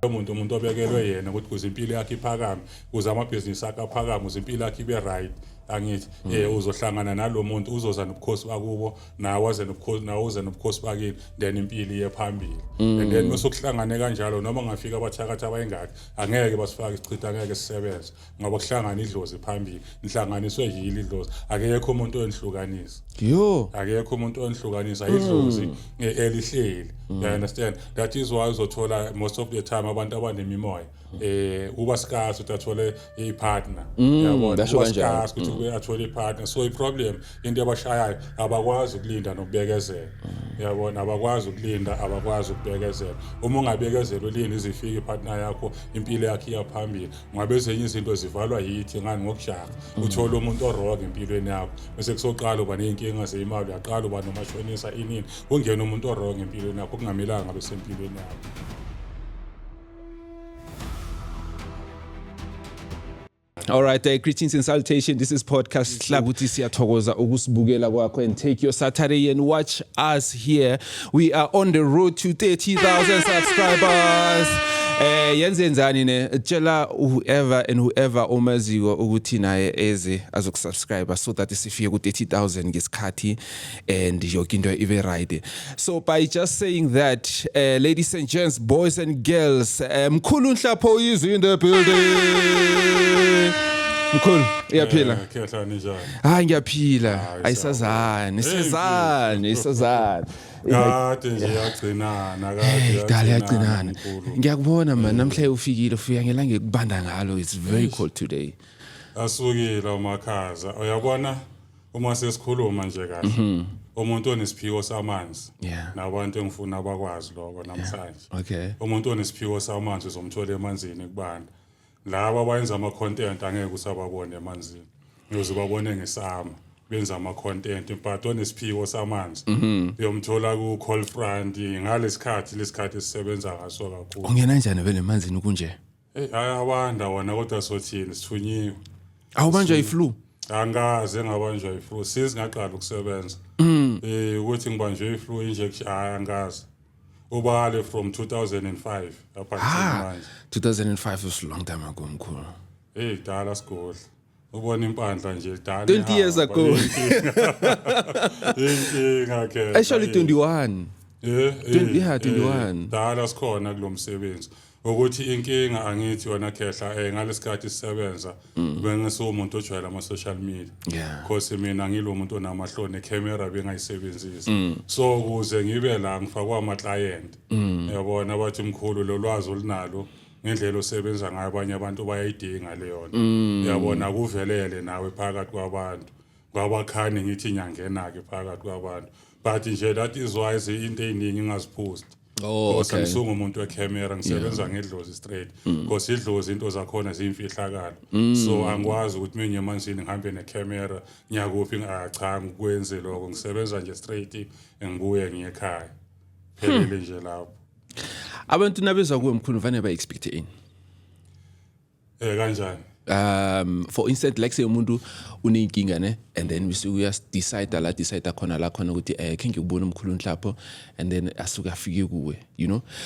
Umuntu obekelwe yena ukuthi kuze impilo yakhe iphakame, kuze amabhizinisi akhe aphakame, kuze impilo yakhe ibe right, angithi uzohlangana nalo muntu, uzoza nobukhosi bakubo, nawe aze nobukhosi, nawe uze nobukhosi bakini, then impilo iye phambili. And then mase kuhlangane kanjalo, noma ngafika abathakathi abayingaki, angeke basifake isichitho, angeke sisebenze, ngoba kuhlangana idlozi phambili, nihlanganiswe yili idlozi, akekho umuntu onihlukanisa. Yo. Akekho umuntu onihlukanisa, idlozi elihleli. You understand? That is why uzothola most of the time abantu abanemimoya uba scarce ukuthi athole i-partner. Yabona, Basho uba kanjalo. scarce ukuthi kube athole i-partner. So i-problem, into abashayayo, abakwazi ukulinda nokubekezela. Yabona, abakwazi ukulinda, abakwazi ukubekezela. Uma ungabekezela ulinde izifike i-partner yakho, impilo yakho iya phambili. Ngabe ezinye izinto zivalwa yithi ngani ngokujaha. Uthola umuntu o-wrong empilweni yakho, bese kusoqala uba ney'nkinga zeyimali, uyaqala uba nomashonisa inini, kungena umuntu o-wrong empilweni yakho okungamelanga ngabe sempilweni yakho. All right, greetings and salutation. This is Podcast Club. Ukuthi siyathokoza ukusibukela kwakho and take your Saturday and watch us here. We are on the road to 30,000 subscribers. Yenzenzani ne, tshela whoever and whoever omaziko ukuthi naye eze azokusubscribe so that sifike ku 30,000 ngesikhathi and yonke into ibe right. So by just saying that, ladies and gents, boys and girls, Mkhulu Nhlapho is in the building. Mkhulu, uyaphila? Khehla, ninjani? Hayi, ngiyaphila. Hayi, Ayisazani, isazani, isazani. Kade nje yagcinana, kade Dala yagcinana. mkhulu. Ngiyakubona man, namhlanje ufikile, ufika ngelanga ekubanda ngalo. It's very cold today. Asukile umakhaza. Uyabona, uma sesikhuluma nje kahle, umuntu onesiphiwo samanzi, nabantu engifuna bakwazi lokho namhlanje, umuntu onesiphiwo samanzi uzomthola emanzini kubanda. Laba abayenza ama-content angeke usababone emanzini, uyoze babone ngesama benza ama-content, but onesiphiwo samanzi uyomthola ku-cold front ngalesikhathi, lesikhathi esisebenza ngaso kakhulu. Ungena njani vele emanzini kunje? Hey, ayawanda wona, kodwa sothini, sithunyiwe. Awubanjwa iflu? Angikaze ngabanjwa iflu since ngaqala ukusebenza. Ukuthi ngibanjwe iflu injection, hayi, angikaze. Ubale from 2005 up until manje. 2005 was a long time ago, mkhulu. Hey, dala sigodla. Ubona impandla nje dala. 20 years ihamba. Ago. Inkinga ke. Actually 21. Yeah, 21. Dala sikhona kulomsebenzi. Ukuthi inkinga, angithi wena khehla, ngalesikhathi sisebenza bengisumuntu ojwayele ama social media. Because mina ngilo muntu onamahloni, camera bengayisebenzisi. So ukuze ngibe la ngifakwa ama client. Yabona, bathi, "Mkhulu, lo lwazi olunalo ngendlela osebenza ngayo, abanye abantu bayayidinga leyo nto." Yabona, kuvelele nawe phakathi kwabantu. Kwabakhani ngithi ngiyangena ke phakathi kwabantu. But nje that is why into eziningi ngingaziphost. Because angisuye umuntu wecamera, ngisebenza ngedlozi straight. Because idlozi into zakhona ziyimfihlakalo. So angikwazi ukuthi mina emanzini ngihambe necamera, ngiyakuphi, cha, ngikwenze lokho. Ngisebenza nje straight, ngibuye ngiye ekhaya. Phelele nje lapho. Abantu nabezwa kuwe, mkhulu, vane ba-expect ini? Kanjani? For instance, like say umuntu uneyinkinga ne, and then bese uyas-decide la, decide khona la khona ukuthi khe ngikubona umkhulu Nhlapho, and then asuke afike kuwe,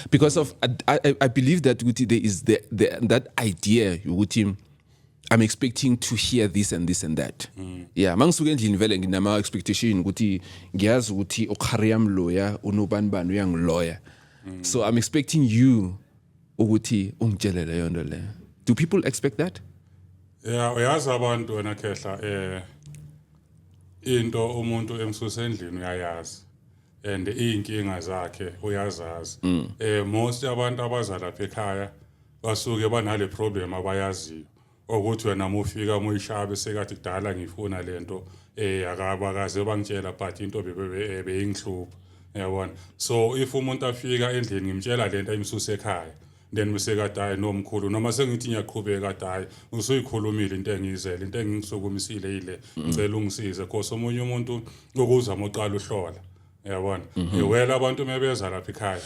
because of I believe that ukuthi there is the that idea ukuthi I'm expecting to hear this and this and that. Yeah, mangisuka endlini vele nginama expectation ukuthi ngiyazi ukuthi ukhari yami loya unobani bani uyangiloya. So I'm expecting you ukuthi ungitshele leyo nto leyo. Do people expect that? Yeah, uyazi abantu wena khehla, into umuntu emsusa endlini uyayazi and iy'nkinga zakhe uyazazi. Most abantu abaza lapha ekhaya basuke banale problem abayaziyo, ukuthi wena mufika muyishaya bese kathi, "Kudala ngifuna lento, akabakaze bangitshela, but into beyingihlupha." Uyabona, so if umuntu afika endlini ngimtshela lento ayimsuse ekhaya, then bese kade, "Hayi nomkhulu," noma sengithi ngiyaqhubeka, kade, "Hayi, usuyikhulumile into engiyizele, into engingisukumisile yile, ngicela ungisize." Cause omunye umuntu ukuzama uqala uhlola, uyabona. Wela abantu mebeza lapha ekhaya,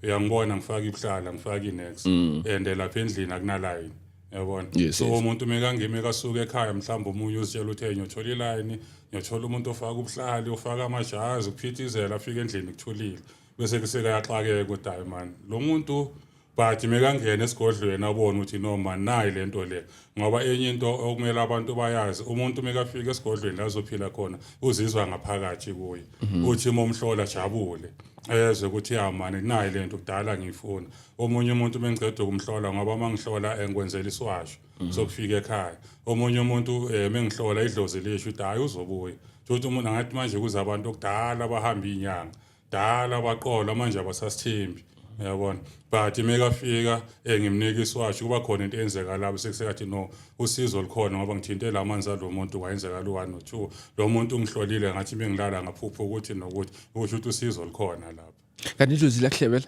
uyangibona ngifaka ibuhlala, ngifaka inex, and lapha endlini akunalayini, uyabona. So umuntu mekangime kasuka ekhaya, mhlawumbe omunye uzitshela ukuthi, "Hey, ngiyothola ilayini, ngiyothola umuntu ofaka ubuhlali, ofaka amajazi, kuphithizela." Afika endlini kuthulile, bese kusekayaxakeka ukuthi, "Hayi man, lo muntu." But mekangena esigodlweni abone ukuthi noma nayi lento le, ngoba enye into okumele abantu bayazi, umuntu mekafika esigodlweni la azophila khona uzizwa ngaphakathi kuye, uthi uma umhlola jabule, ezwe ukuthi ya mani, nayi lento kudala ngiyifuna. Omunye umuntu mengiceda ukumhlola, ngoba uma ngihlola engikwenzela isiwasho sokufika ekhaya, omunye umuntu mengihlola idlozi lisho ukuthi hayi, uzobuya. Futhi umuntu angathi manje kuze abantu okudala bahamba inyanga dala baqola, manje abasasithembi, uyabona. But mekafika ngimnika isiwasho, kuba khona into eyenzeka lapho sekusekathi no, usizo lukhona, ngoba ngithinte la manzi alo muntu kwayenzeka lo 1 no 2, lo muntu ngihlolile, ngathi bengilala ngaphupha ukuthi nokuthi, usho ukuthi usizo lukhona lapho. Kanti idlozi liyakuhlebela?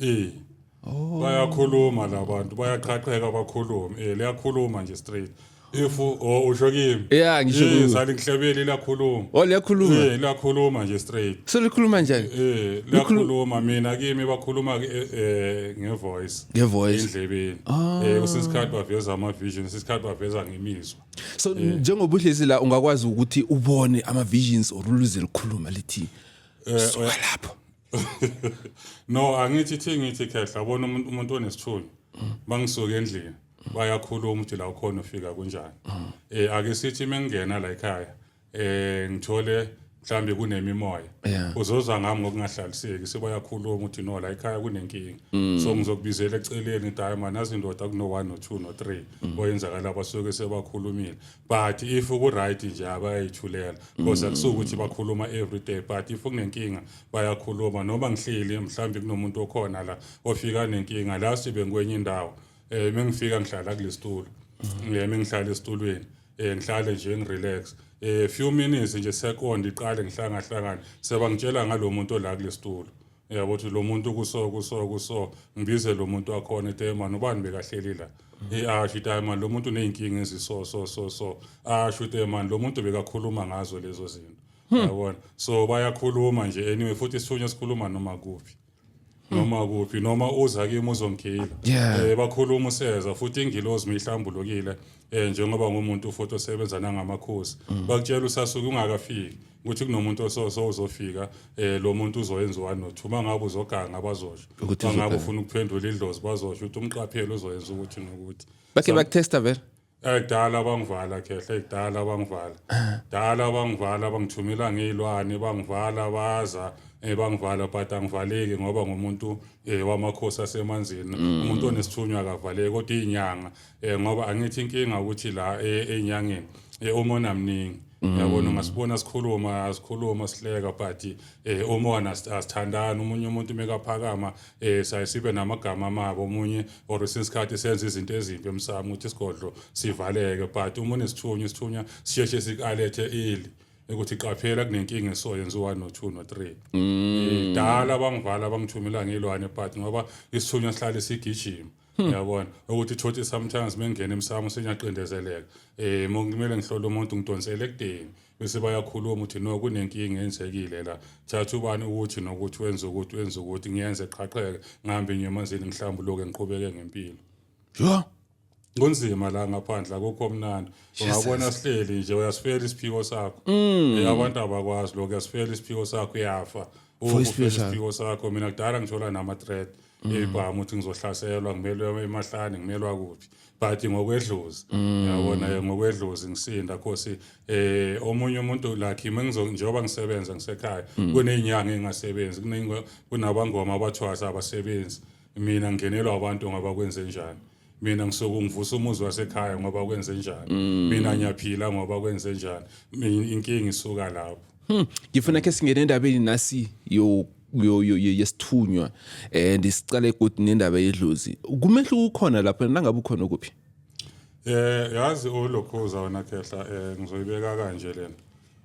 Eh. Bayakhuluma labantu, bayaqhaqheka bakhulume. Liyakhuluma nje straight. If oh, usho kimi. Yeah, ngisho kuwe. Salingihlebeli, liyakhuluma. Oh, liyakhuluma? Eh, liyakhuluma nje straight. So likhuluma njani? Liyakhuluma, mina kimi bakhuluma ngevoice. Ngevoice. Endlebeni. Kusesikhathi baveza ama visions, isikhathi baveza ngemizwa. So njengoba uhlezi la, ungakwazi ukuthi ubone ama visions or uluze likhuluma lithi suka lapho? No, angithi thi ngithi khehla, bona umuntu onesithunywa bangisuka endlini bayakhuluma ukuthi la ukhona ufika kunjani. Ake sithi mengingena la ekhaya ngithole mhlambe kunemimoya, uzozwa ngami ngokungahlaliseki, sebayakhuluma ukuthi no, la ekhaya kunenkinga. So ngizokubizela eceleni, ngithi hayi man, nazi indoda, kuno 1 no 2 no 3 oyenzakala, basuke sebakhulumile. But if ku right nje abayithulela, because akusuke ukuthi bakhuluma every day, but if kunenkinga bayakhuluma. Noma ngihleli mhlambe kunomuntu okhona la ofika nenkinga la, sibe ngikwenye indawo, mengifika ngihlala kulesitulo, mengihlala esitulweni ngihlale nje ngirelax few minutes nje, second iqale ngihlanga hlangana, sebangitshela ngalomuntu ola kulesitulo, yabo, ukuthi lo muntu kuso kuso kuso. Ngibize lo muntu wakhona, ethi man, ubani bekahleli la? Asho ukuthi hayi man, lo muntu uney'nkinga eziso so so so. Asho ukuthi man, lo muntu bekakhuluma ngazo lezo zinto, yabona. So bayakhuluma nje anyway, futhi isithunywa sikhuluma noma kuphi, noma kuphi, noma uza kimi uzongigila. Bakhuluma useza, futhi ingilozi mihlambulukile, njengoba ngumuntu futhi osebenza nangamakhosi, bakutshela usasuke ungakafiki ukuthi kunomuntu ososo uzofika, lo muntu uzoyenza 1 no 2. Mangabe uzoganga bazosho, Ukuthi mangabe uzoganga. ufuna ukuphendula idlozi bazosho ukuthi umqaphele, uzoyenza ukuthi nokuthi. Bake bakutesta vele? Ekudala bangivala khehla, ekudala bangivala. Dala bangivala, bangithumela ngezilwane, bangivala baza bangivala, but angivaleki ngoba ngumuntu wamakhosi asemanzini. Umuntu onesithunywa akavaleki, kodwa izinyanga ngoba angithi inkinga ukuthi la ezinyangeni umona mningi. Yabona, ungasibona sikhuluma sikhuluma sihleka, but umona asithandani. Omunye umuntu mekaphakama saye sibe namagama amabi omunye, or isikhathi senza izinto ezimbi emsamo ukuthi isigodlo sivaleke. But uma unesithunywa, isithunywa sisheshe sikalethe ili ukuthi qaphela, kunenkinga esoyenza u1 no 2 no 3. Dala bangivala, bangithumela ngezilwane, but ngoba isithunywa sihlale sigijima, uyabona ukuthi thothi sometimes mengena emsamo senyaqindezeleka, kumele ngihlole umuntu, ngidonsele ekudeni, bese bayakhuluma ukuthi no, kunenkinga eyenzekile la, thatha ubani ukuthi nokuthi wenza ukuthi wenza ukuthi, ngiyenze qhaqheke, ngihambe ngiye emanzini, ngihlambuluke, ngiqhubeke ngempilo. Yo. Kunzima la ngaphandle, akukho mnandi. Ungabona sihleli nje, uyasifela isiphiwo sakho. Abantu abakwazi lokho, uyasifela isiphiwo sakho, uyafa. For isiphiwo Ufela sakho. Isiphiwo sakho. Mina kudala ngithola nama-threat ebhamu ukuthi ngizohlaselwa, ngimelwe emahlane, ngimelwa kuphi, but ngokwedlozi, yabona, ngokwedlozi ngisinda khosi. Omunye umuntu like mengizo njengoba ngisebenza ngisekhaya, kunezinyanga engasebenzi, kunabangoma abathwasa abasebenzi. Mina ngingenelwa abantu ngoba kwenze njani? Mina ngisuke ngivusa umuzi wasekhaya ngoba kwenze njani? Mina ngiyaphila ngoba kwenze njani? Inkinga isuka lapho. Ngifuna ke singene endabeni nasi yo yo yo yesithunywa and sicale ukuthi nendaba yedlozi, kumehluko ukhona lapha, nangabe ukhona kuphi? Yazi ulokhuza wena khehla, ngizoyibeka kanje lena.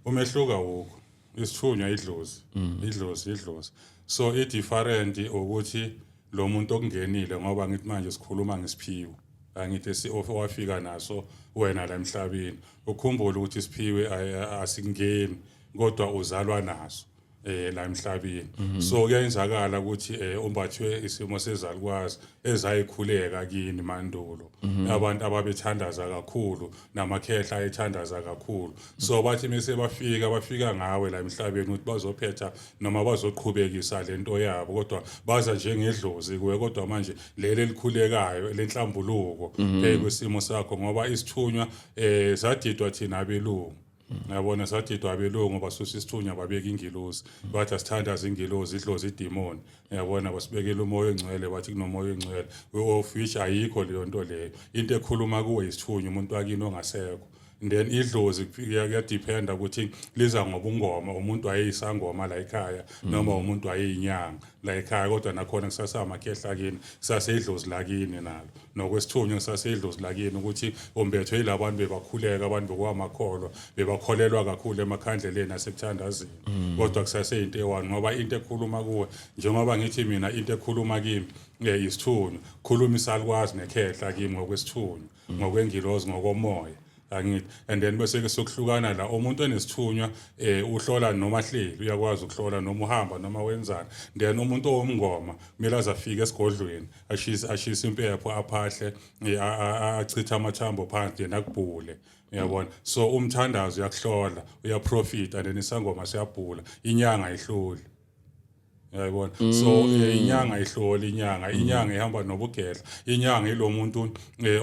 Umehluko awukho. Isithunywa idlozi, idlozi idlozi. So i different ukuthi lo muntu okungenile, ngoba ngithi manje sikhuluma ngesiphiwo. Angithi esi owafika naso wena la emhlabeni. Ukhumbule ukuthi isiphiwe asingeni kodwa uzalwa naso. La emhlabeni, so kuyenzakala ukuthi umbathwe isimo sezalukwazi ezayikhuleka kini mandulo, abantu ababethandaza kakhulu namakhehla ayethandaza kakhulu. So bathi mase bafika, bafika ngawe la emhlabeni ukuthi bazophetha noma bazoqhubekisa lento yabo, kodwa baza njengedlozi kuwe, kodwa manje leli elikhulekayo lenhlambuluko kwesimo sakho, ngoba isithunywa sadidwa thina abelungu. Yabona, sadidwa abelungu, basusa isithunywa, babeka ingilosi, bathi asithandaze ingilosi, idlozi, idemon. Yabona, basibekela umoya ongcwele, bathi kunomoya ongcwele, of which ayikho leyo nto leyo. Into ekhuluma kuwe isithunywa, umuntu wakini ongasekho. Then idlozi kuyadependa ukuthi liza ngobungoma, umuntu wayeyisangoma la ekhaya noma umuntu wayeyinyanga la ekhaya, kodwa nakhona kusasa amakhehla kini, kusase idlozi lakini nalo, nokwesithunywa kusase idlozi lakini, ukuthi umbethwe yilabantu bebakhuleka, abantu bekuwamakholwa, bebakholelwa kakhulu emakhandleleni nasekuthandazeni, kodwa kusase into eyi-one, ngoba into ekhuluma kuwe, njengoba ngithi mina into ekhuluma kimi isithunywa, khuluma isalukwazi nekhehla kimi ngokwesithunywa, ngokwengilozi, ngokomoya, angithi? And then bese ke sokuhlukana la, umuntu onesithunywa uhlola noma hleli, uyakwazi ukuhlola noma uhamba noma wenzani. Then umuntu owomngoma kumele aze afike esigodlweni, ashise impepho, aphahle, achithe amathambo phansi, yena akubhule, uyabona? So umthandazo uyakuhlola, uyaprofita, and then isangoma siyabhula, inyanga ayihloli, uyayibona? So inyanga ihloli, inyanga ihamba nobugedla. Inyanga ilo muntu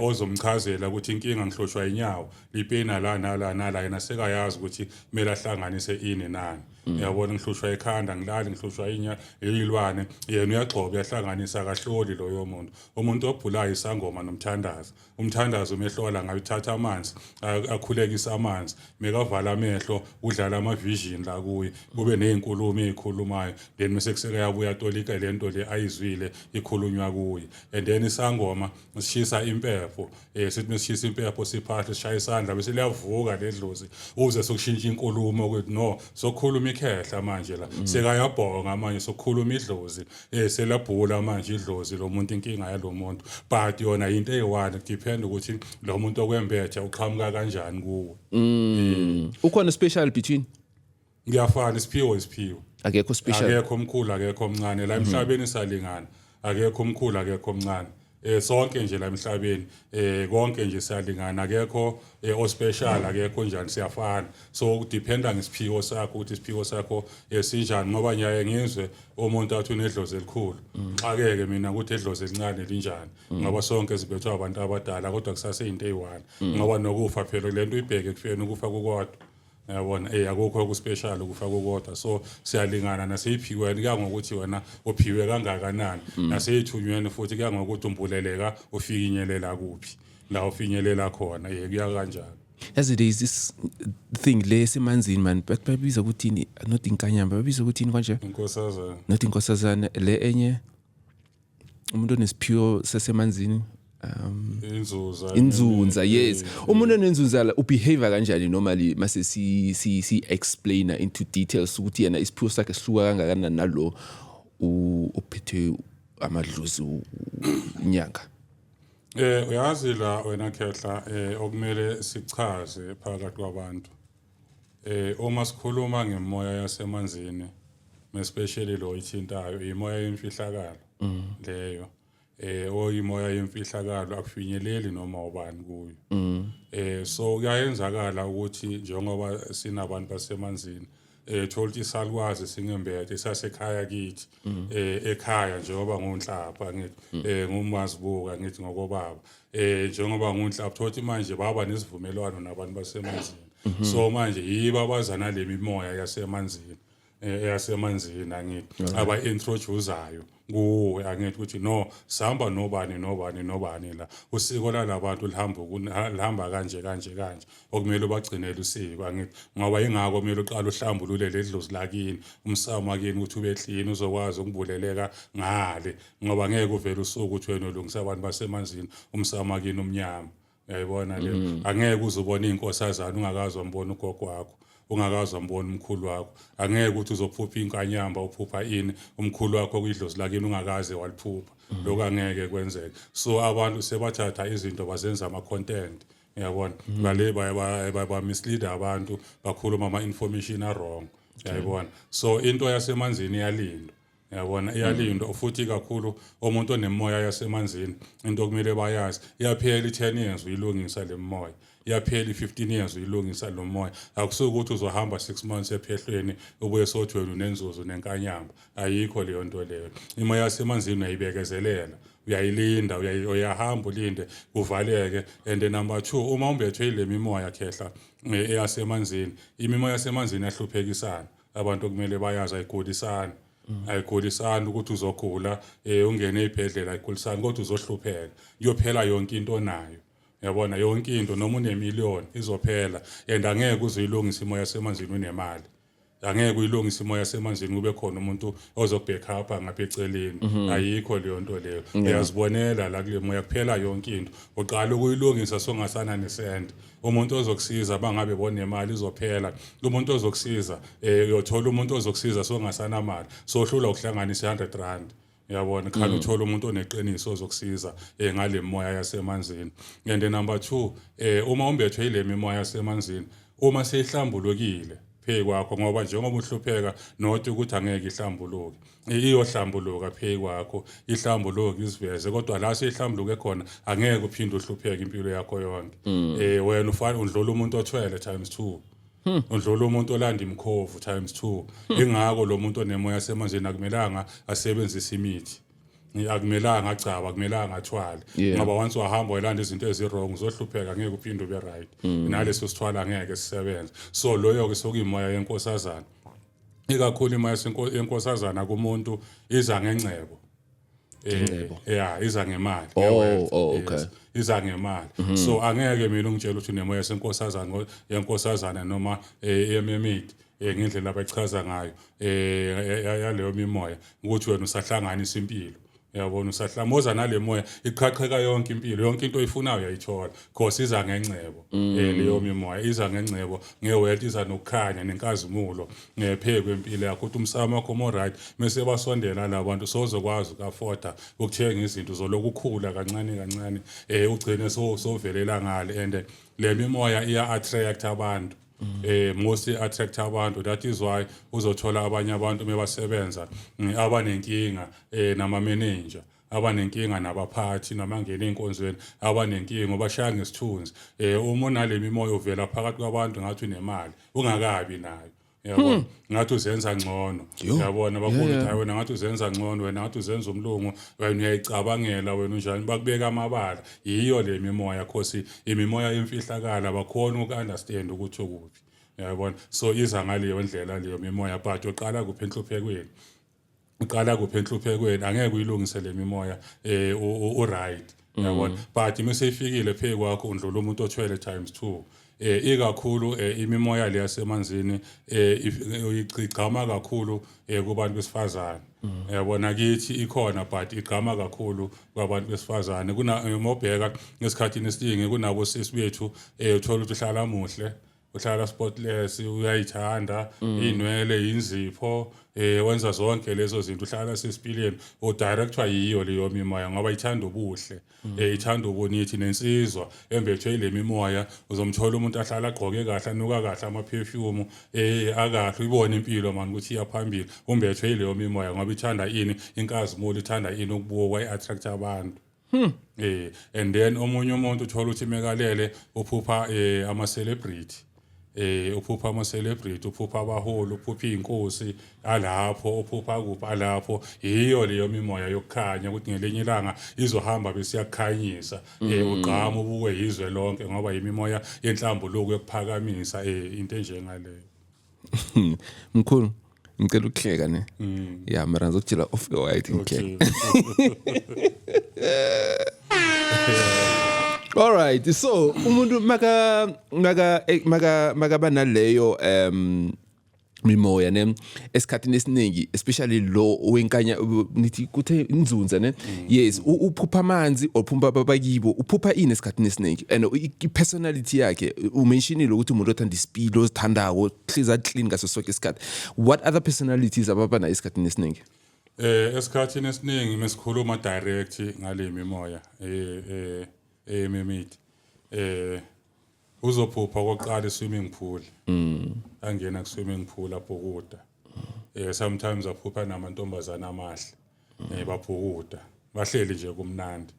ozomchazela ukuthi inkinga ngihloshwa inyawo, lipena la nala nala, yena sekayazi ukuthi kumele ahlanganise ini nani, uyabona? Ngihlushwa ekhanda, ngilali, ngihlushwa inya ilwane, yena uyagxoba, uyahlanganisa, akahloli loyo muntu. Umuntu obhulayo isangoma nomthandazo. Umthandazo umehlola ngabe uthatha amanzi, akhulekisa amanzi, mekavala amehlo, udlala ama-vision la kuye, kube ney'nkulumo ey'khulumayo, then mase kusekayabuya atolika le nto le ayizwile ikhulunywa kuye. And then isangoma sishisa impepho, sithi mesishisa impepho, siphahle, sishaya isandla, bese liyavuka ledlozi, uze sokushintsha inkulumo ukuthi no, sokukhuluma ikhehla manje la, sekayabhonga manje, sokukhuluma idlozi, selabhula manje idlozi lo muntu, inkinga yalo muntu. But yona into eyi-one, depend ukuthi lo muntu okwembethe uqhamuka kanjani kuwe. Ukhona special between? Ngiyafana, isiphiwo isiphiwo. Akekho special. Akekho omkhulu, akekho omncane la emhlabeni, salingana, akekho omkhulu, akekho omncane, sonke nje la emhlabeni, konke nje siyalingana, akekho ospecial, akekho njani, siyafana. So kudependa ngesiphiwo sakho, ukuthi isiphiwo sakho sinjani, ngoba ngiyaye ngizwe umuntu athi unedlozi elikhulu, xakeke mina ukuthi edlozi elincane linjani, ngoba sonke sibethwa abantu abadala, kodwa kusase into eyi-one, ngoba nokufa phela lento uyibheke ekufeni, ukufa kukodwa, uyabona? Akukho okuspecial, ukufa kukodwa. So siyalingana naseyiphiweni, kuya ngokuthi wena uphiwe kangakanani, naseyithunyweni futhi kuya ngokuthi umbuleleka ufikinyelela kuphi, la ufinyelela khona, kuya kanjalo. Yazi, there is this thing le esemanzini man, but babiza ukuthini? Not inkanyamba, babiza ukuthini kanje? Inkosazana. Not inkosazana, le enye, umuntu onesiphiwo sasemanzini. Inzuza. Inzunza, yes. Umuntu onenzunza la ubehave kanjani normally, mase si explainer into details ukuthi yena isiphiwo sakhe sihluka kangakanani nalo uphethe amadlozi, inyanga? Uyazi la wena khehla, okumele sichaze phakathi kwabantu. Uma sikhuluma ngemoya yasemanzini, especially lo ithintayo imoya yemfihlakalo leyo. Oyimoya yemfihlakalo akufinyeleli noma ubani kuyo. So kuyayenzakala ukuthi njengoba sinabantu basemanzini, thola ukuthi isalukwazi singembethe sasekhaya kithi, ekhaya, njengoba ngunhlapha ngithi ngumazibuka ngithi ngokobaba, njengoba ngunhlapha, thola ukuthi manje baba nesivumelwano nabantu basemanzini. So manje yibo abazana le mimoya yasemanzini, eyasemanzini, angithi, aba-introduce-ayo kuwe, angithi, ukuthi no, sihamba nobani nobani nobani la, usiko lalabantu lihamba kanje kanje kanje, okumele ubagcinele usiko, angithi? Ngoba ingako kumele uqale uhlambulule ledlozi lakini, umsamo wakini, ukuthi ube clean, uzokwazi ukubuleleka ngale, ngoba ngeke uvele usuke ukuthi wena ulungisa abantu basemanzini, umsamo wakini umnyama, uyayibona le? Angeke uze ubone iy'nkosazana ungakazi wambona ugogo wakho, ungakazi wambona umkhulu wakho. Angeke ukuthi uzophupha inkanyamba, uphupha ini, umkhulu wakho kwidlozi lakini ungakaze waliphupha. Lokho angeke kwenzeke. So abantu sebathatha izinto bazenza ama-content, uyabona? Ngale ba-mislead abantu, bakhuluma ama-information a-wrong. Yayibona, so into yasemanzini iyalindwa, yabona, iyalindwa futhi kakhulu. Umuntu onemoya yasemanzini, into okumele bayazi, iyaphela i-10 years uyilungisa le moya, iyaphela i-15 years uyilungisa lo moya. Akusuke ukuthi uzohamba 6 months ephehlweni, ubuye sothi wena unenzuzo nenkanyamba. Ayikho leyo nto leyo. Imoya yasemanzini uyayibekezelela, uyayilinda, uyahamba ulinde kuvaleke. And number two, uma umbethwe ile mimoya, khehla, eyasemanzini, imimoya yasemanzini yahluphekisana. Abantu okumele bayazi, ayigulisani, ayigulisani ukuthi uzogula ungene ezibhedlela, ayigulisani, kodwa uzohlupheka, kuyophela yonke into onayo, yabona, yonke into. Noma unemiliyoni izophela, and angeke uzuyilungisa imoya yasemanzini unemali, angeke uyilungise imoya yasemanzini kube khona umuntu ozokubackupa ngapha eceleni. Ayikho leyo nto leyo. Uyazibonela la kule moya, kuphela yonke into. Uqala ukuyilungisa songasana nesende. Umuntu ozokusiza, bangabe bonemali, izophela. Umuntu ozokusiza, uyothola umuntu ozokusiza songasanamali, sohlula ukuhlanganisa i-100 rand, uyabona. Khani uthola umuntu oneqiniso ozokusiza ngale moya yasemanzini. And number 2, uma umbethwe ile mimoya yasemanzini, uma seyihlambulukile phezu kwakho, ngoba njengoba uhlupheka, not ukuthi angeke ihlambuluke, iyohlambuluka phezu kwakho, ihlambuluke isiveze, kodwa la seyihlambuluke khona angeke uphinde uhlupheke impilo yakho yonke. Wena ufana undlula umuntu othwele times 2, undlula umuntu olanda imkhovu times 2. Ingakho lo muntu onemoya yasemanzini akumelanga asebenzise imithi, akumelanga agcaba, akumelanga athwale, ngoba once wahamba wayelanda izinto ezi-wrong, uzohlupheka, ngeke uphinde ube right. Naleso sithwala angeke sisebenze. So loyo-ke sokuyimoya yenkosazana. Ikakhulu imoya yenkosazana kumuntu iza ngengcebo. Ngengcebo. Yeah, iza ngemali. Oh, Nge-wealth. oh, okay. Yes, iza ngemali. So angeke mina ungitshela ukuthi unemoya yesenkosazana, yenkosazana noma yemermaid, ngendlela abachaza ngayo yaleyo mimoya, ukuthi wena usahlanganisa impilo, uyabona, usahlamoza nale moya, iqhaqheka yonke impilo, yonke into oyifunayo uyayithola, cause iza ngengcebo. Leyo mimoya iza ngengcebo, ngewealth, iza nokukhanya nenkazimulo ngephe kwempilo yakho, ukuthi umsamo wakho mo right mase basondela la bantu, sozokwazi uku-afforda ukuthenga izinto, zoloku ukhula kancane kancane, ugcine so sovelela ngale. And le mimoya iya attract abantu, mostly attract abantu. That is why uzothola abanye abantu mebasebenza, abanenkinga nama manager, abanenkinga nabaphathi, namangena ey'nkonzweni abanenkinga, ubashaya ngesithunzi. Uma unale mimoya uvela phakathi kwabantu ngathi unemali ungakabi nayo, yabona, ngathi uzenza ngcono, yabona, bakubona ukuthi hayi, wena ngathi uzenza ngcono, wena ngathi uzenza umlungu, wena uyayicabangela, wena unjani, bakubeka amabala. Yiyo le mimoya, 'cause imimoya yemfihlakala, bakhona uku-understand ukuthi ukuphi, yabona. So iza ngaleyo ndlela leyo mimoya, but uqala kuphi enhluphekweni? Uqala kuphi enhluphekweni? Angeke uyilungise le mimoya u-right, yabona, but mase ifikile phe kwakho undlula umuntu othwele times 2. Ikakhulu imimoya le yasemanzini igqama kakhulu kubantu besifazane, yabona. Kithi ikhona, but igqama kakhulu kwabantu besifazane. Kuna mobheka esikhathini esiningi kunabo sisi bethu, uthola ukuthi uhlala muhle, uhlala spotless, uyayithanda inwele, inzipho, wenza zonke lezo zinto, uhlala sesipileni, udirectwa yiyo leyo mimoya, ngoba ithanda ubuhle, ithanda ubunithi. Nensizwa embethwe ile mimoya, uzomthola umuntu ahlala agqoke kahle, anuka kahle, ama-perfume akahle, uyibone impilo mani ukuthi iya phambili. Umbethwe yileyo mimoya ngoba ithanda ini? Inkazimulo. Ithanda ini? Ukubukwa, i-attract abantu. And then omunye umuntu uthola ukuthi mekalele uphupha ama celebrity, uphupha ama celebrity, uphupha abaholi, uphupha inkosi alapho, uphupha kuphi alapho. Yiyo leyo mimoya yokukhanya, ukuthi ngelinye ilanga izohamba bese iyakukhanyisa, ugqama, ubukwe yizwe lonke, ngoba yimimoya yenhlambuluko yokuphakamisa, into enjengaleyo. Mkhulu, ngicela ukuhleka ne. Ya, mara ngizokutshela off the white ngihleka. All right, so umuntu maka naleyo mimoya ne, esikhathini esiningi, especially lo wenkanya, nithi kuthe inzunza ne, yes, uphupha amanzi, uphupha babakibo, uphupha ini esikhathini esiningi? And i-personality yakhe, umentionile ukuthi umuntu othanda isipilo, ozithandako, hlezi clean ngaso sonke isikhathi. What other personalities ababa nayo esikhathini esiningi? Esikhathini esiningi mesikhuluma direct ngale mimoya emermaid, Uzophupha kokuqala i-swimming pool, angena ku-swimming pool abhukuda. Sometimes aphupha namantombazana amahle, babhukuda, bahleli nje kumnandi.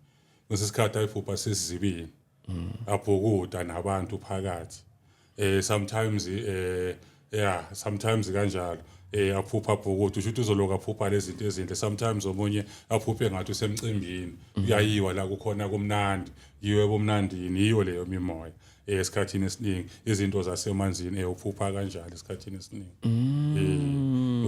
Kwesikhathi ayiphupha sesizibini, abhukuda nabantu phakathi. Sometimes yeah, sometimes kanjalo aphupha abhukuda, usho ukuthi uzoloku aphupha lezi zinto ezinhle. Sometimes omunye aphuphe ngathi usemcimbini, kuyayiwa la kukhona kumnandi, yiwe bomnandini, yiyo leyo mimoya. Esikhathini esiningi izinto zasemanzini, uphupha kanjalo esikhathini esiningi.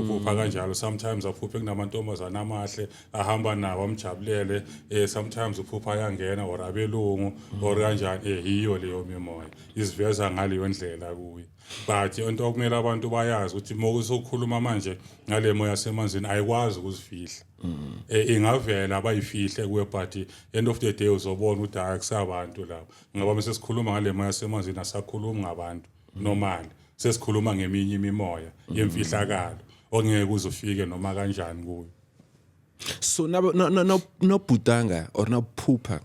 Uphupha kanjalo. Sometimes aphuphe kunamantombazana amahle ahamba nawo, amjabulele. Sometimes uphupha ayangena or abelungu or kanjani. Yiyo leyo mimoya iziveza ngaleyo ndlela kuye. But into okumele abantu bayazi ukuthi uma usukhuluma manje ngale moya yasemanzini, ayikwazi ukuzifihla. Ingavela bayifihle kuwe, but end of the day uzobona ukuthi hayi, akusabantu laba, ngoba mase sikhuluma ngale moya yasemanzini asakhulumi ngabantu normal, sesikhuluma ngeminye imimoya yemfihlakalo ongeke uze ufike noma kanjani kuyo. So nabhudanga or naphupha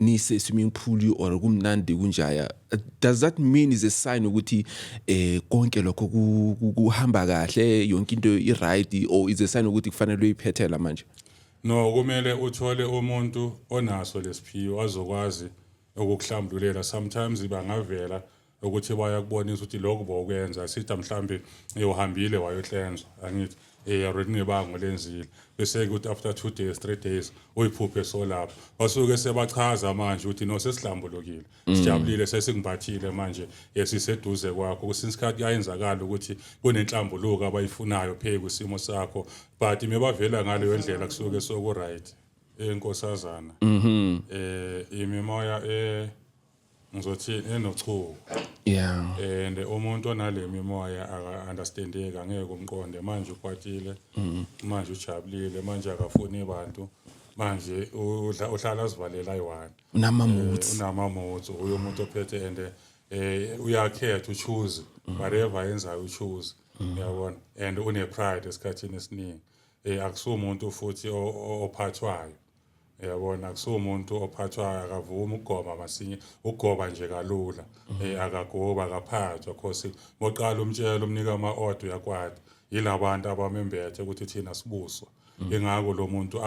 nise swimming pool or kumnandi kunjaya, does that mean is a sign ukuthi konke lokho kuhamba kahle, yonke into i right, or is a sign ukuthi kufanele uyiphethela manje? No, kumele uthole umuntu onaso lesiphiwo azokwazi ukukuhlambululela. Sometimes bangavela ukuthi bayakubonisa ukuthi lokhu bokwenza, sithi mhlambe uhambile wayohlenzwa, angithi already nebango lenzile, bese kuthi after 2 days, 3 days uyiphuphe solapho, basuke sebachaza manje ukuthi no, sesihlambulukile, sijabulile, sesingimbathile manje, siseduze kwakho. Kwesinye isikhathi kuyayenzakala ukuthi kunenhlambuluko abayifunayo phe kwisimo sakho, but mebavela ngaleyo ndlela kusuke soku right. Enkosazana, imimoya ngizothi enochuku and umuntu onale mimoya aka understandeki, angeke umqonde. Manje ukwatile, manje ujabulile, manje akafuni abantu, manje uhlala azivalela ayi-one. Unama-moods. Unama-moods uyo umuntu ophethe and uyakhetha, uchoose whatever ayenzayo, uchoose, uyabona, and une pride esikhathini esiningi. Akusumuntu futhi ophathwayo, uyabona, akusumuntu ophathwayo, akavumi ukugoma masinya, ukugoba nje kalula. Akagoba, akaphathwa, cause moqala umtshela, umnika ama-order, uyakwata. Yilabantu abamembethe ukuthi thina sibuswa, ingakho lo muntu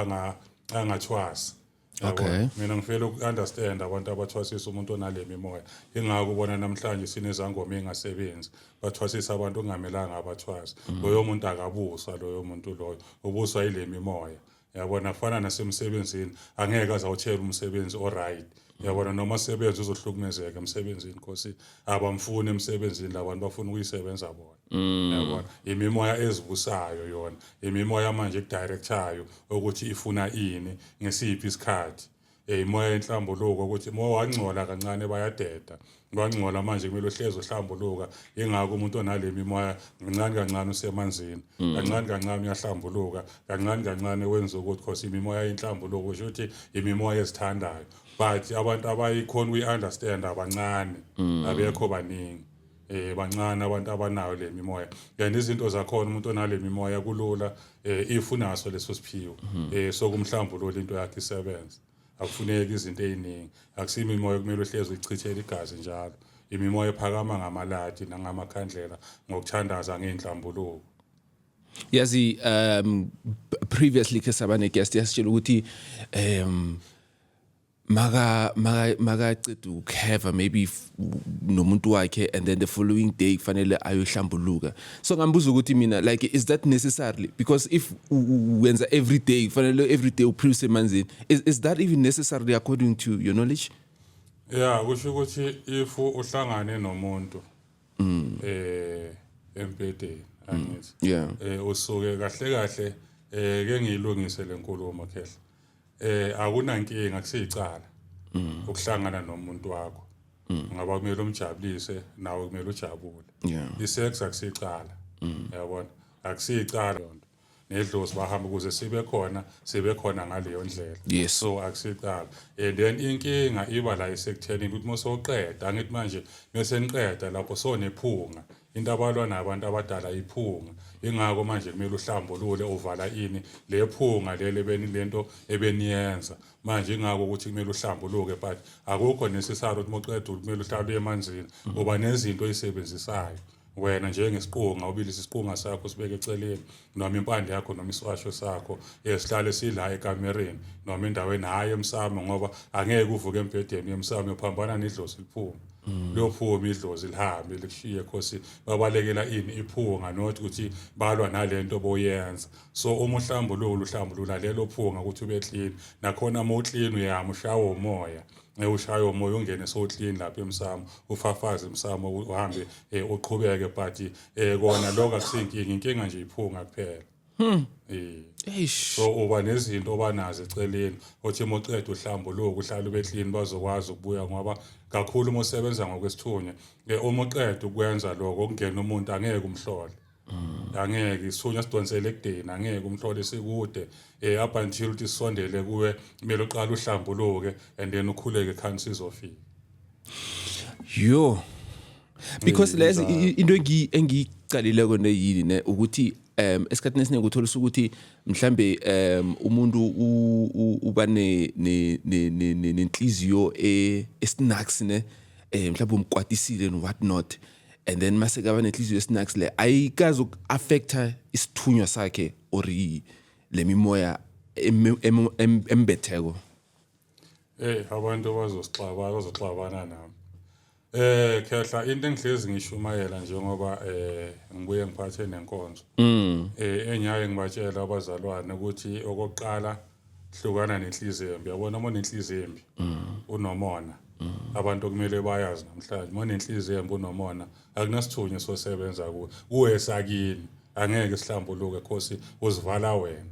angathwasi. Yabona? Mina ngifela uku-understand abantu abathwasisa umuntu onale mimoya. Ingakho ubona namhlanje sinezangoma engasebenzi, bathwasisa abantu okungamelanga abathwasi. Loyo muntu akabuswa, loyo muntu loyo ubuswa yile mimoya, yabona. Fana nasemsebenzini, angeke azawuthela umsebenzi oright, yabona, noma sebenza uzohlukumezeka emsebenzini, cause abamfuni emsebenzini labantu, bafuna ukuyisebenza bona, yabona. Imimoya ezibusayo yona, imimoya manje ekudirectayo ukuthi ifuna ini ngesiphi isikhathi. Imoya yenhlambuluko, ukuthi uma wangcola kancane bayadeda, wangcola manje kumele uhlezi uhlambuluka. Ingakho umuntu onale mimoya kancane kancane usemanzini, kancane kancane uyahlambuluka, kancane kancane wenza ukuthi, cause imimoya yenhlambuluko kusho ukuthi imimoya ezithandayo, but abantu abayikhona ukuyi-understand abancane, abekho baningi. Bancane abantu abanayo le mimoya and izinto zakhona. Umuntu onale mimoya kulula, if unaso leso siphiwo sokumhlambulula into yakhe isebenze, akufuneki izinto eziningi. Akusiyo imimoya okumele uhlezi uyichithele igazi njalo, imimoya ephakama ngamaladi nangamakhandlela, ngokuthandaza, ngey'nhlambuluko. Yazi, previously ke saba ne-guest yasitshela ukuthi maka maka makaceda ukuheva maybe nomuntu wakhe and then the following day kufanele ayohlambuluka. So ngambuza ukuthi mina, like, is that necessarily, because if wenza every day, kufanele every day uphilise emanzini, is that even necessarily according to your knowledge? Ya, kusho ukuthi if uhlangane nomuntu embhedeni, angithi usuke kahle kahle, ke ngiyilungise lenkulumo khehla, akunankinga, kusiyicala ukuhlangana nomuntu wakho, ngoba kumele umjabulise, nawe kumele ujabule. Isex akusicala, yabona, akusicala lonto, nedlozi bahamba ukuze sibe khona, sibe khona ngaleyo ndlela. So akusicala. And then inkinga iba la isekuthenini ukuthi mase uqeda, angithi manje mase niqeda lapho sonephunga. Into abalwa nabantu abadala iphunga. Ingakho manje kumele uhlambulule, uvala ini le phunga leli beni lento ebeniyenza manje. Ingakho ukuthi kumele uhlambuluke, but akukho necessary ukuthi mawuqeda kumele uhlale uye emanzini. Uba nezinto oyisebenzisayo wena njengesiqunga, ubilisa isiqunga sakho, sibeke eceleni, noma impande yakho, noma isiwasho sakho, esihlale sila ekamereni noma endaweni, hhayi emsamo, ngoba angeke uvuke embhedeni emsamo, uyophambana nedlozi liphuma. Liyophuma idlozi, lihambe likushiye, khosi babalekela ini? Iphunga, not ukuthi balwa nalento boyenza. So uma uhlambulula, uhlambulula lelo phunga ukuthi ube clean. Nakhona uma uclean, uyama ushawe umoya, ushaya umoya, ungene sowuclean lapha emsamo, ufafaze emsamo, uhambe uqhubeke. But kona lokho akusinkinga, inkinga nje iphunga kuphela. Eish. So uba nezinto obanazo eceleni, othi uma uqeda uhlambuluko, uhlala ube clean, bazokwazi ukubuya, ngoba kakhulu uma usebenza ngokwesithunywa, uma uqeda ukwenza lokho, okungena umuntu angeke umhlole, angeke. Isithunywa sidonsele ekudeni, angeke umhlole, sikude up until ukuthi sisondele kuwe. Kumele uqale uhlambuluke and then ukhuleke, khani sizofika. Yo, because lezi into engiyicalileko neyini ne, ukuthi esikhathini esiningi uthola ukuthi mhlambe umuntu uba ne nenhliziyo esnacks ne, mhlawumbe umkwatisile and what not, and then mase kaba nenhliziyo esnacks le, ayikazi uku-affecta isithunywa sakhe or le mimoya embetheko. Abantu bazosixabana, bazoxabana nami. Khehla, into engihlezi ngishumayela njengoba ngibuye ngiphathe nenkonzo. Enyaye ngibatshela abazalwane ukuthi okokuqala, hlukana nenhliziyo embi. Yabona, uma unenhliziyo embi, unomona. Abantu kumele bayazi namhlanje, uma unenhliziyo embi, unomona, akunasithunywa sosebenza kuwe. Kuwe sakini angeke sihlambuluke, khosi uzivala wena.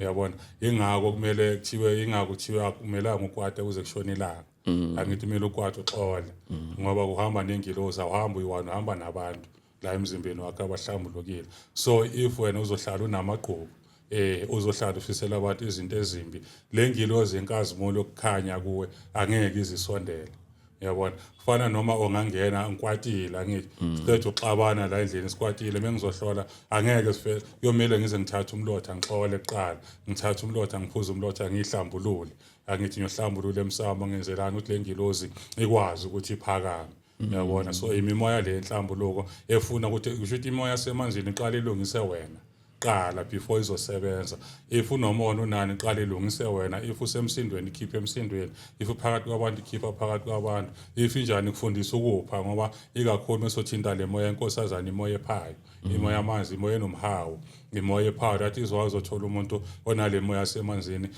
Uyabona, ingakho kumele kuthiwe, ingakho kuthiwa akumelanga ukwate kuze kushone ilanga. Angithi kumele ukwate, uxole, ngoba kuhamba nengilozi, awuhambi uyi-one, uhamba nabantu la emzimbeni wakho abahlambulukile. So if wena uzohlala unamagqubu, uzohlala ufisela abantu izinto ezimbi, le ngilozi yenkazimulo yokukhanya kuwe angeke izisondele. Uyabona, kufana noma ongangena ngikwatile, angithi siqeda uxabana la endlini, sikwatile, mengizohlola angeke sife, kuyomele ngize ngithathe umlotha, ngixole kuqala, ngithathe umlotha, ngiphuze umlotha, ngiyihlambulule. Angithi ngiyohlambulula emsamo, ngenzelani? Ukuthi le ngilozi ikwazi ukuthi iphakame. Uyabona, so imimoya le enhlambuluko efuna ukuthi, kusho ukuthi imoya yasemanzini iqala ilungise wena qala before izosebenza. If unomona, unani, qala ilungise wena. If usemsindweni, ikhiphe emsindweni. If uphakathi kwabantu, ikhipha phakathi kwabantu. If injani, kufundisa ukupha, ngoba ikakhulu mesothinta le moya enkosazana, imoya ephayo, imoya yamanzi, imoya enomhawu, imoya ephayo. That is why uzothola umuntu onale moya yasemanzini,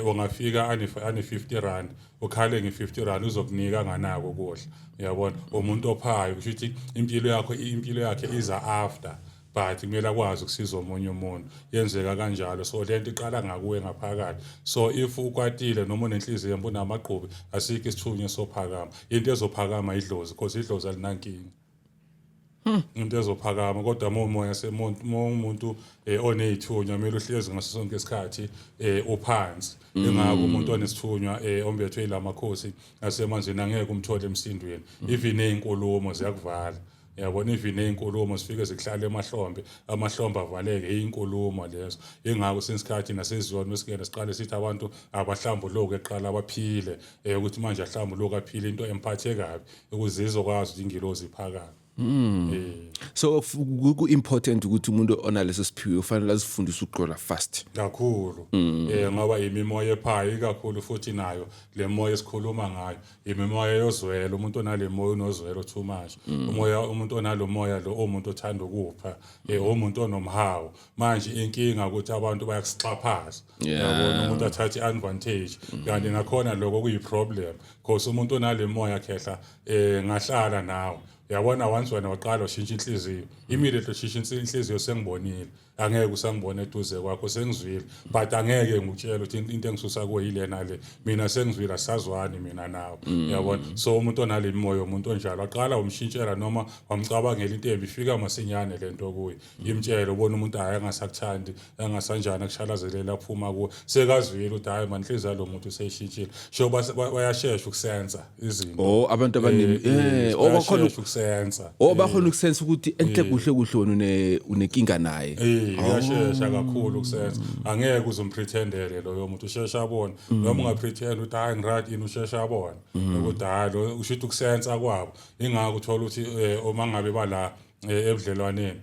ongafika ane 50 rand, ukhale nge-50 rand, uzokunika nganako ukudla. Uyabona, umuntu ophayo, kusho ukuthi impilo yakhe iza after, but kumele akwazi ukusiza omunye umuntu. Yenzeka kanjalo. So lento iqala ngakuwe ngaphakathi. So if ukwatile noma unenhliziyo embi, unamagqubi, asikho isithunywa sophakama. Into ezophakama idlozi, because idlozi alinankinga, into ezophakama. Kodwa uma umoya semuntu, uma umuntu oney'thunywa, kumele uhlezi ngaso sonke isikhathi uphansi. Ingakho umuntu onesithunywa, ombethwe yilamakhosi asemanzini, angeke umthole emsindweni. Even ney'nkulumo ziyakuvala. Yabona, even ney'nkulumo zifike zikuhlale emahlombe, amahlombe avaleke, iy'nkulumo lezo. Ingakho sinsikhathi naseziyoni mesikene siqale sithi abantu abahlambuluke kuqala, abaphile, ukuthi manje ahlambuluke, aphile into emphathe kabi, ukuze izokwazi ukuthi ingilozi iphakame. So ku-important ukuthi umuntu onaleso siphiwo ufanele azifundise ukuxola fast. Kakhulu, ngoba imimoya ephayo ikakhulu, futhi nayo le moya esikhuluma ngayo imimoya yozwelo. Umuntu onale moya unozwelo too much. Umoya, umuntu onalo moya lo, umuntu othanda ukupha, umuntu onomhawu. Manje inkinga ukuthi abantu bayakusixhaphaza. Yabona, umuntu athathe i-advantage, kanti nakhona lokho kuyi-problem, because umuntu onale moya, khehla, ngahlala nawe, uyabona, once wena waqala ushintsha inhliziyo, immediately ushintsha inhliziyo, sengibonile, angeke usangibona eduze kwakho, sengizwile, but angeke ngikutshele ukuthi into engisusa kuwe yilena le. Mina sengizwile, asazwani mina nawe. Uyabona, so umuntu onale moya, umuntu onjalo, aqala umshintshela noma wamcabangela into embi, ifika masinyane lento kuye, imtshele, ubona umuntu, hayi, angasakuthandi, angasanjani, akushalazelela, aphuma kuwe, sekazwile ukuthi hayi man, inhliziyo yalo muntu seyishintshile. Sho bayashesha ukusensa izinto. Oh, abantu abaningi oh, bakhona. Bayashesha ukusensa. ukusensa. Oh, bakhona ukusensa ukuthi enhle kuhle kuhle wena unenkinga naye. Uyashesha kakhulu ukusensa. Angeke uzumpretendele loyo muntu, ushesha abone. Noma ungapretend ukuthi hayi, ngiright ini, ushesha abone ukuthi hayi, lo usho ukuthi ukusensa kwabo. Ingakho uthola ukuthi uma ngabe bala ebudlelwaneni,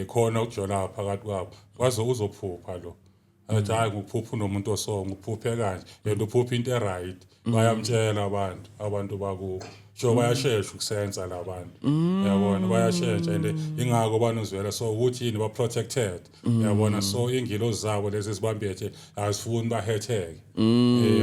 khona ukujola phakathi kwabo, waze uzophupha lo, athi hayi, ngikuphupha unomuntu oso, ngikuphuphe kanje, yena uphupha into e-right. Bayamtshela abantu bakubo, so bayashesha ukusensa labantu, yabona, bayashesha. And ingakho banozwela, so ukuthi yini, ba protected, yabona. So ingilozi zabo lezi ezibambethe azifuni bahetheke,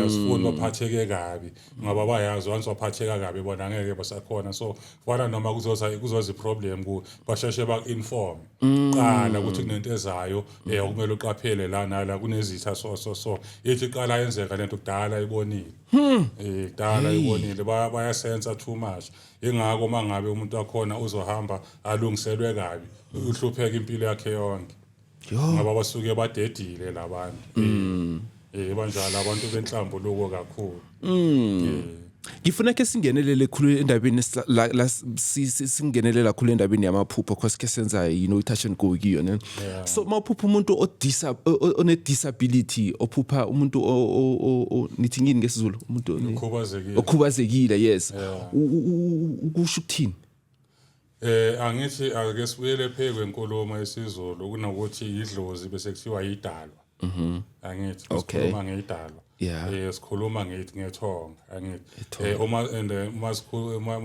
azifuni baphatheke kabi, ngoba bayazi once waphatheka kabi bona ngeke basakhona. So fana noma kuzoza iproblem ku basheshe baku-inform qala ukuthi kunento ezayo, okumele uqaphele la nala, kunezitha, so so so ithi qala yenzeka lento kudala ibonile, kudala ibonile. Bayasensa too much. Ingakho mangabe umuntu wakhona uzohamba alungiselwe kabi, uhlupheka impilo yakhe yonke, ngoba basuke badedile labantu. Banjalo abantu benhlambuluko kakhulu. Ngifuna ke singenelele khulu endabeni la singenelela khulu endabeni yamaphupho, cause ke senza touch and go kiyo, ne. So mawuphupha umuntu one disability, ophupha umuntu nithi ngini ngesiZulu, umuntu Ukhubazekile. Okhubazekile, yes. Kusho ukuthini? Angithi ake sibuyele phe kwenkulumo yesiZulu, kunokuthi idlozi bese kuthiwa idalwa. Angithi sikhuluma ngedalwa. Sikhuluma ngethi ngethonga, angithi. Uma and uma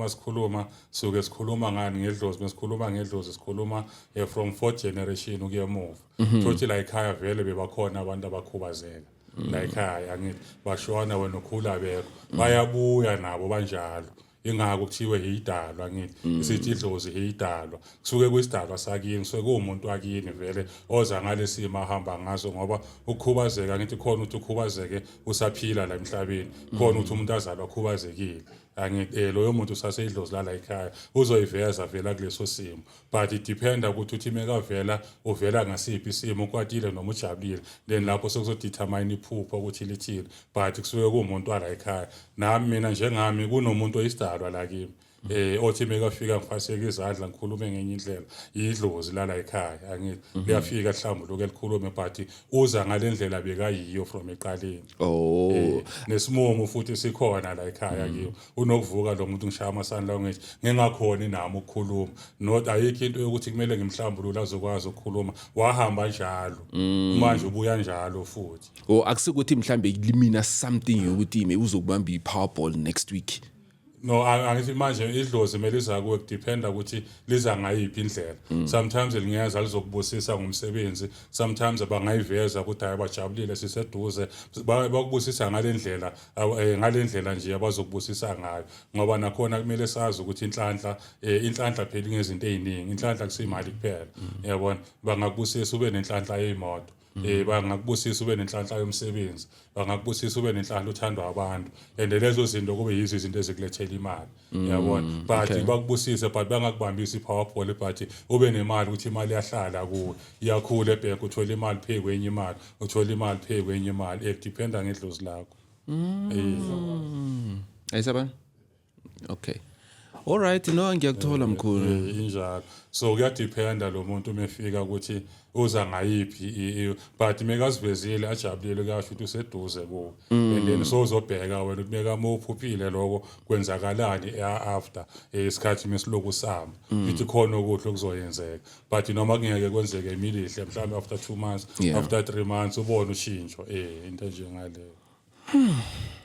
sikhuluma suke sikhuluma ngani? Ngedlozi. Mesikhuluma ngedlozi sikhuluma from fourth generation ukuya emuva. Thothi la ekhaya vele bebakhona abantu abakhubazeka. La ekhaya, angithi bashona, wena ukhula bekho. Bayabuya nabo banjalo. Ingakho kuthiwe idalwa, ngithi isithi idlozi idalwa, kusuke kuyisidalwa sakini, kusuke kuwumuntu wakini vele oza ngalesimo ahamba ngaso, ngoba ukukhubazeka, ngithi khona ukuthi ukhubazeke usaphila la emhlabeni, khona ukuthi umuntu azalwa akhubazekile, angithi loyo muntu usaseyidlozi lala ekhaya, uzoyiveza vela kuleso simo, but it dependa ukuthi uthi mekavela uvela ngasiphi isimo, ukwatile noma ujabulile, then lapho sekuzodetermine iphupho ukuthi lithini. But kusuke kuwumuntu wala ekhaya. Nami mina njengami kunomuntu oyisidalwa la kimi, othi mekafika ngifaseke izandla, ngikhulume ngenye indlela, idlozi lala ekhaya, angithi liyafika hlambuluke likhulume, but uza ngalendlela bekayiyo from eqaleni. Nesimumu futhi sikhona la ekhaya kiyo, unokuvuka lo muntu ngishaya amasandla ngithi ngingakhoni nami ukukhuluma, not ayikho into yokuthi kumele ngimhlambulule azokwazi ukukhuluma, wahamba njalo, manje ubuya njalo futhi. Oh, akusikuthi mhlambe limina something yokuthi maybe uzokubamba i-Powerball next week? No, angithi manje idlozi kumele liza kuwe, kudependa ukuthi liza ngayiphi indlela. Sometimes lingeza lizokubusisa ngomsebenzi, sometimes bangayiveza ukuthi hayi, bajabulile, siseduze. Bakubusisa ngale ndlela, ngale ndlela nje abazokubusisa ngayo, ngoba nakhona kumele sazi ukuthi inhlanhla phela ingezinto ey'ningi. Inhlanhla kusimali kuphela, yabona. Bangakubusisa ube nenhlanhla yey'moto, bangakubusisa ube nenhlanhla yomsebenzi, bangakubusisa ube nenhlanhla uthandwa abantu, and lezo zinto kube yizo izinto ezikulethela imali, yabona. But bakubusise but bangakubambisi i-Powerball, but ube nemali, ukuthi imali iyahlala kuwe, iyakhula ebhenki, uthola imali phe kwenye imali, uthola imali phe kwenye imali. Kudependa ngedlozi lakho. Ayisabani, okay, all right, no, ngiyakuthola mkhulu. Injalo, so kuyadependa lo muntu uma efika ukuthi uza ngayiphi but mekazivezile ajabulile, kuyasho ukuthi useduze kuwe, and then so uzobheka wena ukuthi meka uma uphuphile lokho kwenzakalani after isikhathi mesiloku sihamba, ithi khona okuhle okuzoyenzeka, but noma kungeke kwenzeke immediately, mhlawumbe after 2 months, after 3 months ubone ushintsho, into enjengaleyo.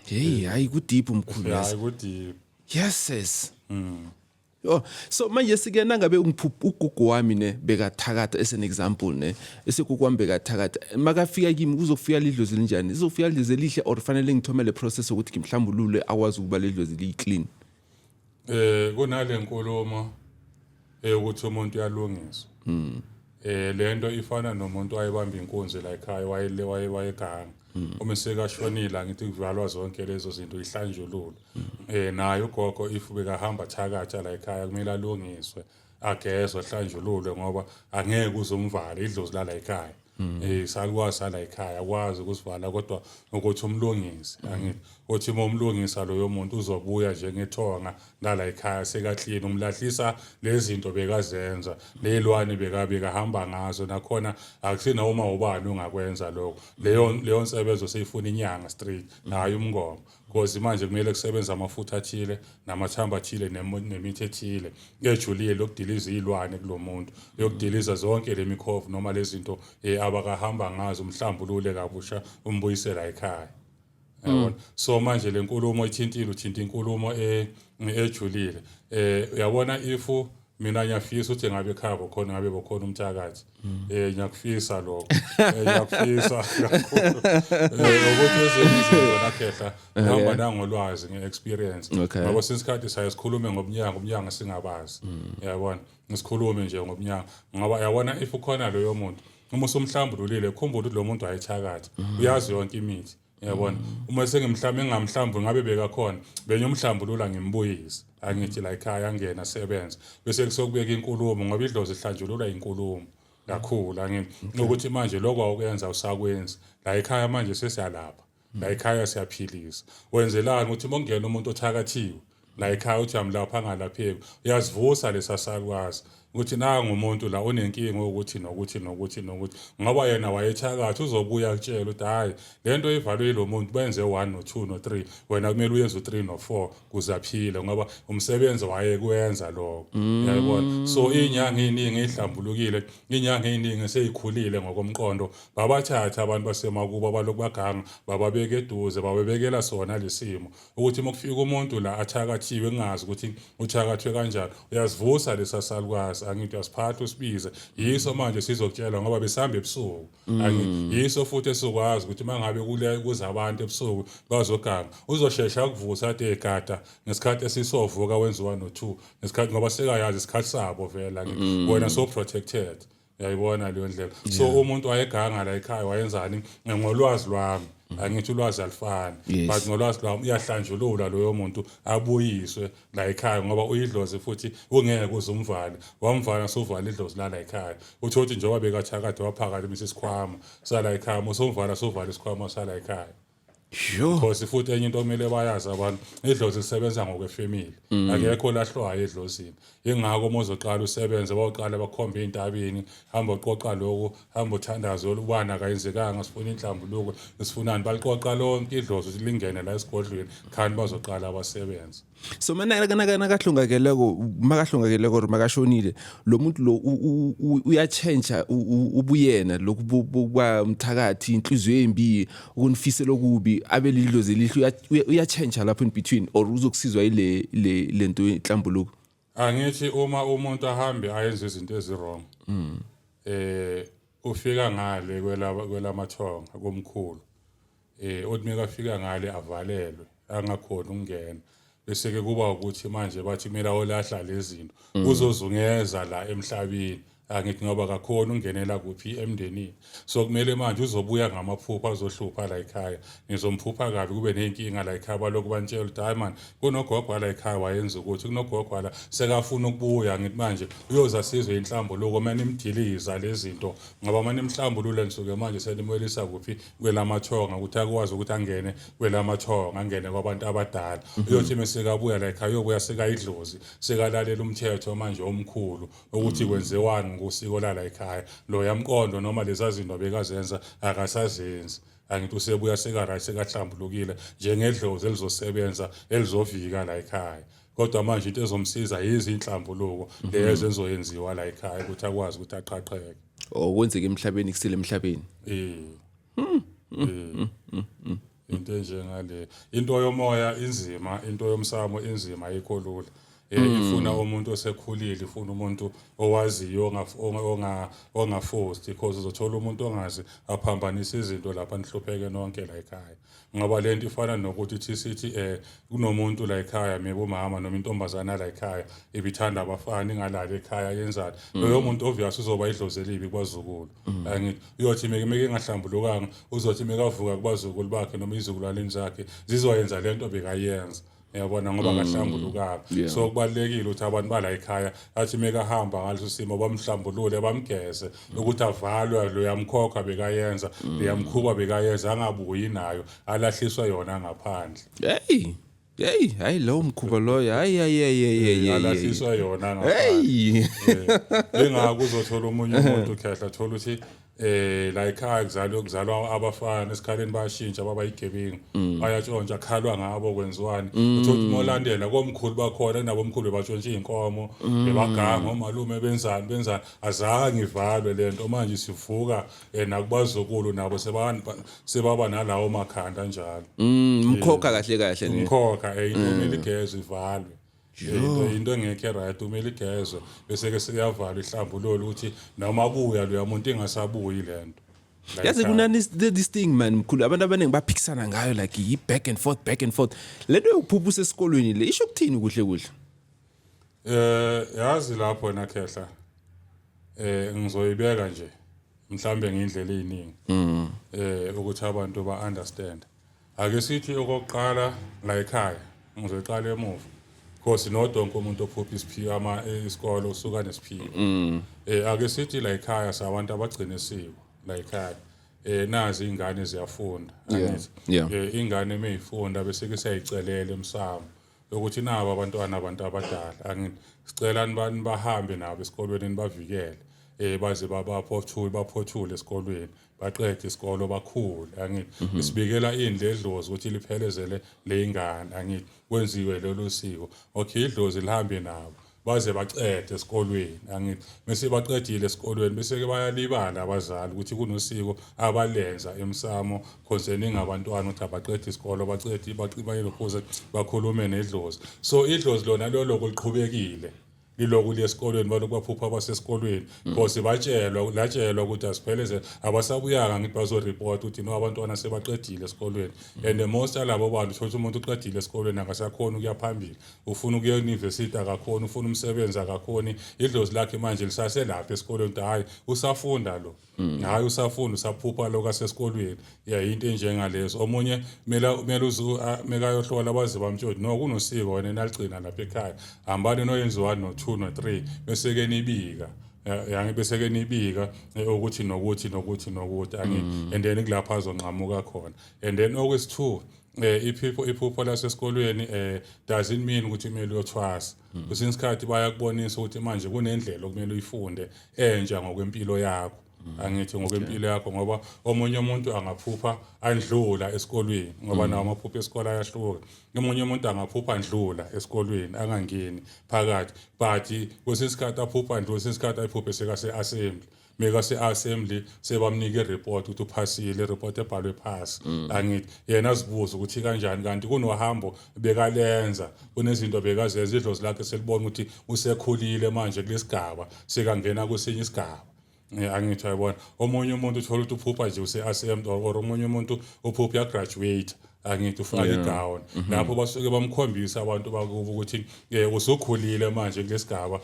Hey, hayi, kudeep mkhulu, yazi. Hayi, kudeep. Yes. Oh, so manje sike nangabe ungiphupha ugogo wami ne bekathakatha, as an example ne, esekugogo wami bekathakatha, makafika kimi kuzofika lidlozi linjani? Izofika lidlozi elihle or fanele ngithome le process ukuthi ngimhlambulule akwazi ukuba ledlozi liyi clean? Kunale nkulumo eyokuthi umuntu uyalungiswa. Lento ifana nomuntu wayebamba inkunzi la ekhaya, wayele waye wayeganga. Uma sekashonile, ngithi kuvalwa zonke lezo zinto, ihlanjululwe. Naye ugogo if bekahamba thakatha la ekhaya, kumele alungiswe, agezwe, ahlanjululwe, ngoba angeke uzumvale idlozi lala ekhaya. Isalukazi sala ekhaya akwazi ukusivala, kodwa ukuthi umlungise, angithi uthi uma umlungisa loyo muntu uzobuya njengethonga lala ekhaya sekaklini, umlahlisa lezi zinto bekazenza, ley'lwane bekahamba ngazo. Nakhona akusina uma ubani ongakwenza lokho, leyo nsebenzo seyifuna inyanga straight, nayo umngoma, because manje kumele kusebenze amafutha athile namathambo athile nemithi ethile ejulile yokudiliza iy'lwane kulo muntu, yokudiliza zonke le mikhovu noma lezi zinto abakahamba ngazo, umhlambulule kabusha, umbuyisela ekhaya, yabona. So manje le nkulumo ithintile, uthinta inkulumo ejulile. Uyabona, if mina ngiyafisa ukuthi ngabe ekhaya bokhona, ngabe bokhona umthakathi, ngiyakufisa lokho, ngiyakufisa kakhulu, ukuthi ezinye izinto nakhehla ngihamba nangolwazi, nge-experience, ngoba sinsikhathi saye sikhulume ngobunyango, ubunyango singabazi, uyabona, ngisikhulume nje ngobunyango, ngoba uyabona, if ukhona loyo muntu, uma usumhlambululile, khumbula ukuthi lo muntu wayethakathi, uyazi yonke imithi, uyabona. Uma sengimhlamba engamhlambuli, ngabe bekakhona, benyomhlambulula ngimbuyise, angithi la ekhaya angena asebenze, bese kusokubeka inkulumo, ngoba idlozi ihlanjululwa inkulumo kakhulu, angithi ukuthi manje lokho awukwenza usakwenzi la ekhaya, manje sesiyalapha la ekhaya, siyaphilisa. Wenzelani ukuthi uma kungena umuntu othakathiwe la ekhaya, uthi amlapha angalapheki, uyazivusa lesa salukazi ukuthi nangu umuntu la unenkinga ukuthi nokuthi nokuthi nokuthi, ngoba yena wayethakathi, uzobuya akutshela ukuthi hhayi, le nto ivalwe yilo muntu, benze 1 no 2 no 3, wena kumele uyenze u3 no 4 kuze aphile, ngoba umsebenzi wayekwenza lokho, uyayibona. So iy'nyanga ey'ningi ey'hlambulukile, iy'nyanga ey'ningi esey'khulile ngokomqondo, babathatha abantu basemakubo abalokhu baganga, bababeka eduze, bababekela sona lesimo ukuthi uma kufika umuntu la athakathiwe, kungazi ukuthi uthakathwe kanjani, uyazivusa lesa salukazi, angithi uyasiphatha usibize, yiso manje sizokutshela, ngoba besihamba ebusuku, angithi yiso futhi esizokwazi ukuthi uma ngabe kule kuza abantu ebusuku bazoganga, uzoshesha ukuvusa athi egada ngesikhathi esisovuka wenza 1 no 2 ngesikhathi, ngoba sekayazi isikhathi sabo vele, angithi wena so protected, uyayibona leyo ndlela. So umuntu wayeganga la ekhaya wayenzani? Ngolwazi lwami, angithi ulwazi alifani, but ngolwazi lwami uyahlanjulula loyo muntu, abuyiswe la ekhaya, ngoba uyidlozi futhi ungeke uze umvale, wamvala suvala idlozi lala ekhaya. Uthi uthi njengoba bekathakade waphakathi isikhwama sala ekhaya, musumvala suvala isikhwama sala ekhaya. Because futhi enye into okumele bayazi abantu, idlozi lisebenza ngokwefamily, akekho lahlwayo edlozini. Ingakho uma uzoqala usebenze, bawuqala bakhombe ey'ntabeni, hamba uqoqa lokhu, hamba uthandaze, ubani akayenzekanga, sifuna inhlambuluko, sifunani, baliqoqa lonke idlozi ukuthi lingene la esigodlweni, khani bazoqala basebenze. So mana nakahlongakeleko, makahlongakeleko or makashonile lo muntu lo, uyatshentsha ubuyena lokhu kwa mthakathi, inhliziyo embi, ukunifisela okubi, abe lidlozi elihle, uyatshentsha lapho in between, or uzokusizwa ile le lento inhlambuluko? Angithi uma umuntu ahambe ayenze izinto ezi-wrong, ufika ngale kwelamathonga komkhulu, uthi mekafika ngale avalelwe, angakhoni ukungena, bese ke kuba ukuthi manje bathi kumele ayolahla lezi zinto, uzozungeza la emhlabeni, angithi ngoba kakhona ungenela kuphi emndenini. So kumele manje uzobuya ngamaphupho azohlupha la ekhaya, nizomphupha kabi, kube ney'nkinga la ekhaya, balokhu banitshela ukuthi hayi man, kunogogo la ekhaya wayenza ukuthi, kunogogo la sekafuna ukubuya. Ngithi manje uyoze asizwe inhlambuluko uma nimdiliza lezi zinto, ngoba uma nimhlambulule nisuke manje senimwelisa kuphi? Kwelamathonga, ukuthi akwazi ukuthi angene kwelamathonga, angene kwabantu abadala. Uyothi mesekabuya la ekhaya, uyobuya sekayidlozi, sekalalela umthetho manje omkhulu ukuthi kwenziwani ngosiko lala ekhaya. Lo yamqondo noma leza zinto bekazenza akasazenzi, angithi usebuya seka-right, sekahlambulukile njengedlozi elizosebenza, elizovika la ekhaya. Kodwa manje into ezomsiza yizi inhlambuluko lezo ezoyenziwa la ekhaya ukuthi akwazi ukuthi aqaqeke. Okwenzeka emhlabeni kusele emhlabeni. Eh, into enjengale, into yomoya inzima, into yomsamo inzima, ayikho lula. Ifuna umuntu osekhulile, ifuna umuntu owaziyo, onga-forced, because uzothola umuntu ongazi aphambanisa izinto lapha, nihlupheke nonke la ekhaya, ngoba lento ifana nokuthi thi sithi kunomuntu la ekhaya, maybe umama noma intombazana la ekhaya ibithanda abafana, ingalali ekhaya, yenzani. Loyo muntu obvious uzoba idlozi elibi kubazukulu, angithi uyothi meke engahlambulukanga, uzothi mekavuka kubazukulu bakhe noma izizukulwane zakhe zizoyenza lento bekayenza. Uyabona, ngoba akahlambulukanga. So kubalulekile ukuthi abantu bala ekhaya athi mekahamba ngaleso simo bamhlambulule, bamgeze, ukuthi avalwe loya mkhokha bekayenza, leya mkhuba bekayenza, angabuyi nayo, alahliswa yona ngaphandle. Hey hey, hayi, lowo mkhuba loyo, hayi hayi hayi hayi hayi. Alahliswa yona ngaphandle. Ingakho uzothola omunye umuntu, khehla, thola ukuthi la ekhaya kuzalwa abafana, esikhaleni bayashintsha, baba yigebengu, bayatshontsha, khalwa ngabo, kwenziwani. Uthola ukuthi molandela komkhulu bakhona, kunabomkhulu bebatshontsha iy'nkomo, bebaganga omalume, benzani benzani, azange ivalwe lento. Manje sivuka nakubazukulu nabo sebaba nalawo makhanda njalo. Mkhokha kahle kahle ne. Umkhokha, into kumele igezwe, ivalwe. Into engekho right, kumele igezwe bese ke seyavalwa, ihlambululo, ukuthi noma buya loya muntu ingasabuyi lento la Yazi, ekhaya. Kunani this thing, man, mkhulu, abantu abaningi baphikisana ngayo, like yi back and forth, back and forth. Lento yokuphupha usesikolweni le isho ukuthini kuhle kuhle? Yazi lapho na khehla, ngizoyibeka nje mhlambe ngendlela eziningi ukuthi abantu ba understand. Ake sithi okokuqala la ekhaya, ngizoqala emuva because not wonke umuntu ophupha isiphiwo ama isikolo usuka nesiphiwo. Ake sithi la ekhaya sabantu abagcina isiko la ekhaya, nazi ingane ziyafunda, angithi? Yeah. Ingane meyifunda bese ke siyayicelela emsamo ukuthi nabo abantwana, abantu abadala, angithi, sicela nibani bahambe nabo esikolweni, nibavikele baze babaphothule, baphothule esikolweni, baqede isikolo, bakhule, angithi? Sibikela indle edlozi ukuthi liphelezele le ingane, angithi? Kwenziwe lolu siko. Okay, idlozi lihambe nabo baze bacede esikolweni, angithi? Bese baqedile esikolweni, bese ke bayalibala abazali ukuthi kunosiko abalenza emsamo concerning abantwana, ukuthi abaqede isikolo, bacede bayelokhuze bakhulume nedlozi. So idlozi lona lolo kuliqhubekile, liloku liye esikolweni, balokhu baphupha abasesikolweni because batshelwa, latshelwa ukuthi asipheleze. Abasabuyanga, ngithi, bazoreport ukuthi no, abantwana sebaqedile esikolweni. And most alabo bantu, uthola ukuthi umuntu uqedile esikolweni, akasakhoni ukuya phambili, ufuna ukuya e-university, akakhoni, ufuna umsebenzi, akakhoni. Idlozi lakhe manje lisaselapha esikolweni, ukuthi hhayi, usafunda lo, hayi, usafunda, usaphupha lokho asesikolweni. Ya, into enjengalezo. Omunye kumele mekayohlola baze bamtshela ukuthi no, kunosiko wena naligcina lapha ekhaya, hambani noyenza 1 no 2 no 3, bese ke nibika. Ya, bese ke nibika ukuthi nokuthi nokuthi nokuthi, angithi? And then kulapho azonqamuka khona. And then okwesi-2, iphupho lasesikolweni doesn't mean ukuthi kumele uyothwasa. Kwesinye isikhathi bayakubonisa ukuthi manje kunendlela okumele uyifunde entsha ngokwempilo yakho, angithi, ngokwempilo yakho, ngoba omunye umuntu angaphupha andlula esikolweni, ngoba nawo amaphupho esikole ayahluka. Omunye umuntu angaphupha andlula esikolweni, angangeni phakathi, but kwesinye isikhathi aphupha andlula, kwesinye isikhathi ayiphuphe sekase-assembly. Mekase-assembly sebamnika i-report ukuthi uphasile, i-report ebhalwe phasi, angithi? Yena azibuze ukuthi kanjani, kanti kunohambo bekalenza, kunezinto bekazenza, idlozi lakhe selibona ukuthi usekhulile manje kulesigaba, sekangena kwesinye isigaba. Angithi uyayibona? Omunye umuntu uthola ukuthi uphupha nje use-assembly, or omunye umuntu uphupha uyagraduate, angithi, ufaka igown. Lapho basuke bamkhombisa abantu bakubo ukuthi usukhulile manje kulesigaba,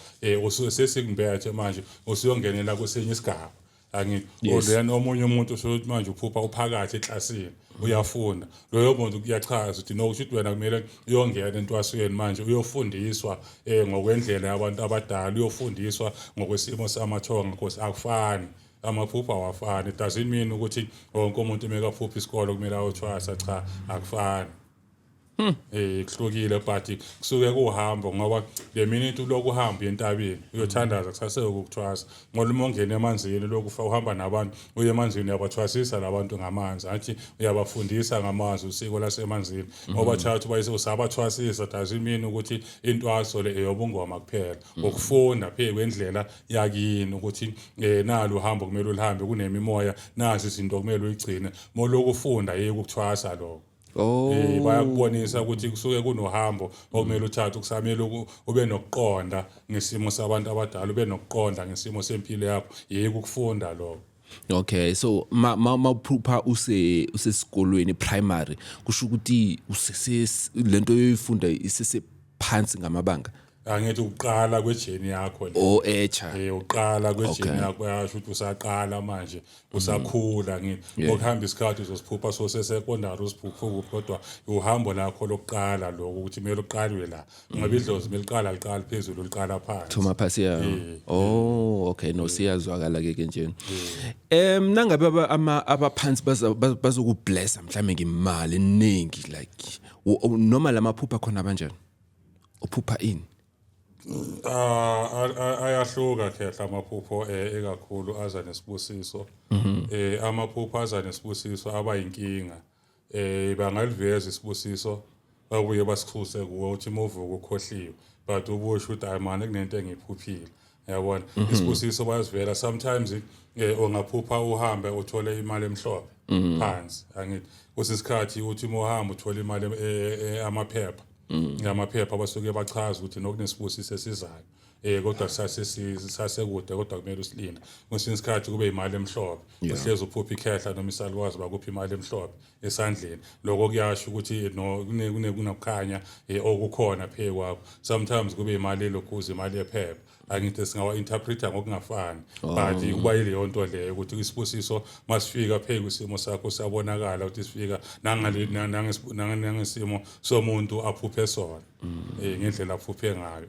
sesikumbethe manje, usuyongenela kwesinye isigaba, angithi? Or then omunye umuntu usho ukuthi manje uphupha uphakathi eklasini, uyafunda. Loyo muntu kuyachaza ukuthi no, kusho ukuthi wena kumele uyongena entwasweni manje, uyofundiswa ngokwendlela yabantu abadala, uyofundiswa ngokwesimo samathonga, because akufani, amaphupho awafani. It doesn't mean ukuthi wonke umuntu mekaphupha isikolo kumele ayothwasa. Cha, akufani, kuhlukile, but kusuke kuhambo, ngoba le minute ulokhu uhamba uye entabeni uyothandaza, kusase ukukuthwasa, ngoba uma ungena emanzini lokhu uhamba nabantu uye emanzini, uyabathwasisa labantu ngamanzi, athi uyabafundisa ngamanzi, usiko lasemanzini, ngoba thatha bayise usabathwasisa. Doesn't mean ukuthi intwaso le eyobungoma kuphela, ukufunda phe kwendlela yakini ukuthi nalo uhambo kumele ulihambe, kunemimoya, nazi izinto kumele uyigcine moloku ufunda, yeke ukuthwasa lokho. Oh. Bayakubonisa ukuthi kusuke kunohambo okumele uthathe, kusamele ube nokuqonda ngesimo sabantu abadala, ube nokuqonda ngesimo sempilo yakho, yeke ukufunda lokho. Okay, so ma mawuphupha usesikolweni primary, kusho ukuthi usese lento yoyifunda isese phansi ngamabanga. Angithi ukuqala kwe-journey yakho le. O echa. Uqala kwe-journey yakho, yasho ukuthi usaqala manje, usakhula ngithi. Ngokuhamba isikhathi uzosiphupha so secondary, usiphupha kuphi, kodwa uhambo lakho lokuqala lokho ukuthi kumele uqalwe la. Ngoba idlozi meliqala liqala phezulu, liqala phansi. Thoma phasi, ya. Oh, okay, no, siyazwakala ke ke nje. Nangabe abaphansi bazokublessa mhlambe ngemali eningi, like noma lamaphupha khona kanjani? Uphupha ini? Ah, ayahluka khehla amaphupho, ekakhulu aza nesibusiso. Amaphupho aza nesibusiso abayinkinga. Bangaliveza isibusiso, babuye basikhuse kuwe, uthi muvuka ukhohliwe, but ubusho ukuthi, "Hayi mani, kunento engiyiphuphile." Yabona, isibusiso bayasivela sometimes. Ungaphupha uhambe uthole imali emhlophe phansi, angithi? Kusisikhathi uthi uma uhamba uthole imali, amaphepha. Ngamaphepha basuke bachaza ukuthi nokunesibusiso esizayo, kodwa sasekude, kodwa kumele usilinde. Kwesinye isikhathi kube imali emhlophe. Uhlezi uphupha ikhehla noma isalukazi bakupha imali emhlophe esandleni, lokho kuyasho ukuthi no kunokukhanya okukhona phe kwakho. Sometimes kube imali elokhuza, imali yephepha, angithi? Singawa-interpreta ngokungafani, but kuba yileyo nto leyo ukuthi isibusiso masifika phe kwisimo sakho siyabonakala ukuthi sifika nangesimo somuntu aphuphe sona, ngendlela aphuphe ngayo.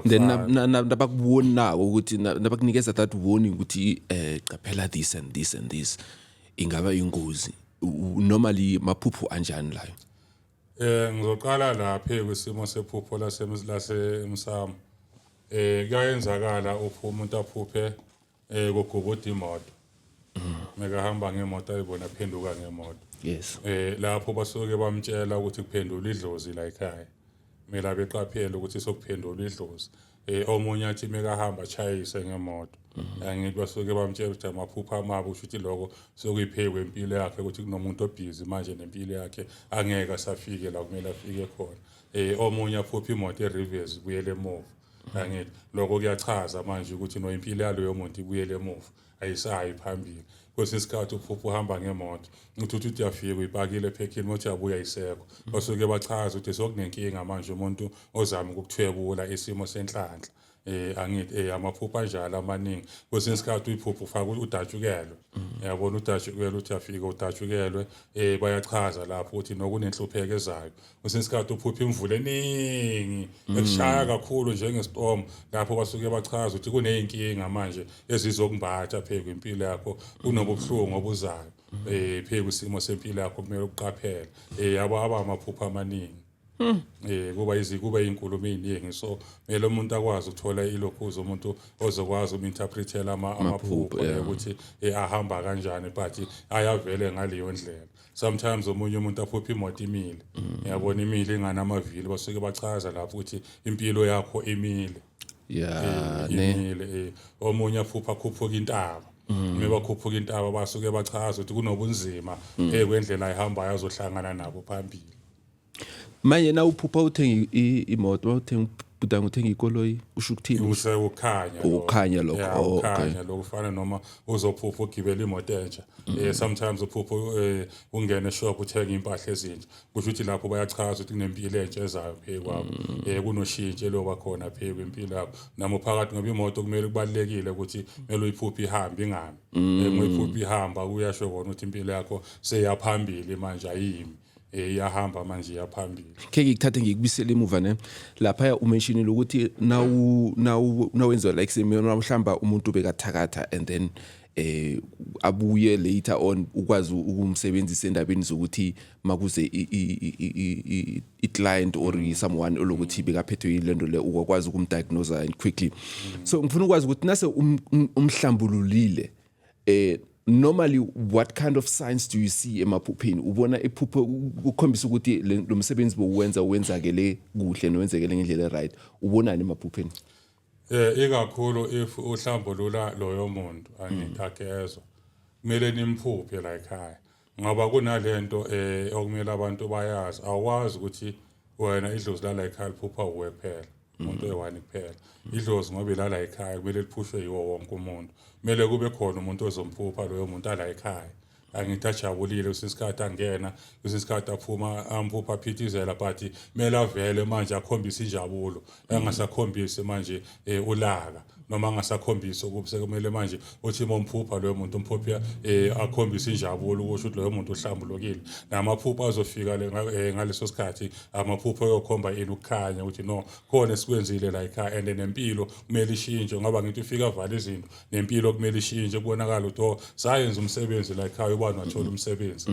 Then Akufani. Nabakubonako ukuthi nabakunikeza that warning ukuthi qaphela this and this and this, ingaba ingozi. Normally maphupho anjani layo? Ngizoqala lapha kwisimo sephupho lasemsamo. Kuyayenzakala uphu umuntu aphuphe kugubuda imoto. Mekahamba ngemoto ayibona phenduka ngemoto. Lapho basuke bamtshela ukuthi kuphendula idlozi la ekhaya. Kumele abeqaphele ukuthi sokuphendula idlozi. Omunye athi mekahamba achayise ngemoto. Angithi basuke bamtshela ukuthi amaphupho amabi, kusho ukuthi lokho sokuyiphe kwempilo yakhe, ukuthi kunomuntu obhizi manje nempilo yakhe, angeke asafike la kumele afike khona. Omunye aphupha imoto e-reverse, ibuyele emuva. Angithi lokho kuyachaza manje ukuthi no impilo yaloyo muntu ibuyele emuva, ayisayi phambili. Kwesinye isikhathi uphupha uhamba ngemoto, uthi uyafika uyipakile ephekhini, uthi uyabuya ayisekho. Basuke bachaza ukuthi sokunenkinga manje, umuntu ozama ukukuthwebula isimo senhlanhla. Angithi amaphupho anjalo amaningi. Kwesinye isikhathi uyiphupha ufaka udatshukelwe. Yabona, udatshukelwe, uthi uyafika udatshukelwe, bayachaza lapho ukuthi nokunenhlupheko ezayo. Kwesinye isikhathi uphupha imvula eningi ekushaya kakhulu njenge-storm, lapho basuke bachaza ukuthi kuneyinkinga manje ezizokumbatha phe kwimpilo yakho, kunobuhlungu obuzayo phe kwisimo sempilo yakho, kumele uqaphele. Yabo, aba amaphupho amaningi. Kuba izinkulumo eziningi, so kumele umuntu akwazi ukuthola ilokhuza umuntu ozokwazi uminterpretela amaphupho ukuthi ahamba kanjani, but ayavele ngaleyo ndlela. Sometimes omunye umuntu aphupha imoto imile, yabona, imile inganamavili, basuke bachaza lapho ukuthi impilo yakho imile. Ne. Imile. Omunye aphupha khuphuka intaba. Uma bakhuphuka intaba basuke bachaza ukuthi kunobunzima kwendlela ayihambayo azohlangana nabo phambili. Manje na uphupha uthenga imoto, uthenga ubhudanga, uthenga ikoloyi, usho ukuthini? Usekukhanya. Ukukhanya lokho, Yeah, oh, okay. Ukukhanya lokho kufana noma uzophupha ugibela imoto entsha. Sometimes uphupha ungena eshop uthenga impahla ezintsha, kusho ukuthi lapho bayachaza ukuthi kunempilo entsha ezayo phe kwakho, kunoshintsho eloba khona phe kwempilo yakho noma uphakathi, ngoba imoto kumele, kubalekile ukuthi kumele uyiphuphe ihambe, ingami. Ngoyiphupha ihamba, kuyasho kona ukuthi impilo yakho seyaphambili manje, ayimi, iyahamba manje, iyaphambili. Ke ngikuthathe ngikubisele emuva ne lapha, umentionile ukuthi nawu nawenziwa like same mhlamba umuntu bekathakatha and then abuye later on ukwazi ukumsebenzisa endabeni zokuthi makuze i-client or someone olokuthi bekaphethwe yilento le, ukwazi ukumdiagnose and quickly. So ngifuna ukwazi ukuthi nase umhlambululile, normally what kind of signs do you see emaphupheni? Ubona iphupho ukukhombisa ukuthi lo msebenzi bowuwenza wenzakele kuhle nowenzekele ngendlela right? Ubonani emaphupheni? Ikakhulu if uhlambulula loyo muntu, angithi agezwa, kumele nimphuphe la ekhaya, ngoba kunalento okumele abantu bayazi. Awukwazi ukuthi wena idlozi lala ekhaya liphupha uwe kuphela, umuntu oyi-one kuphela. Idlozi ngoba ilala ekhaya kumele liphushwe yiwo wonke umuntu. Kumele kube khona umuntu ozomphupha loyo muntu ala ekhaya. Angithi ajabulile kwesinye isikhathi angena, kwesinye isikhathi aphuma, amphupha aphithizela, but kumele avele manje akhombise injabulo, angasakhombisi manje ulaka noma angasakhombisi ukuba sekumele manje uthi uma umphupha loyo muntu umphupha akhombise injabulo, ukusho ukuthi loyo muntu uhlambulukile. Namaphupho azofika ngaleso sikhathi, amaphupho ayokhomba ini? Ukukhanya ukuthi no, khona esikwenzile la ekhaya and nempilo kumele ishintshe, ngoba ngithi ufika avala izinto, nempilo kumele ishintshe, kubonakala ukuthi oh, sayenza umsebenzi la ekhaya, ubani wathola umsebenzi,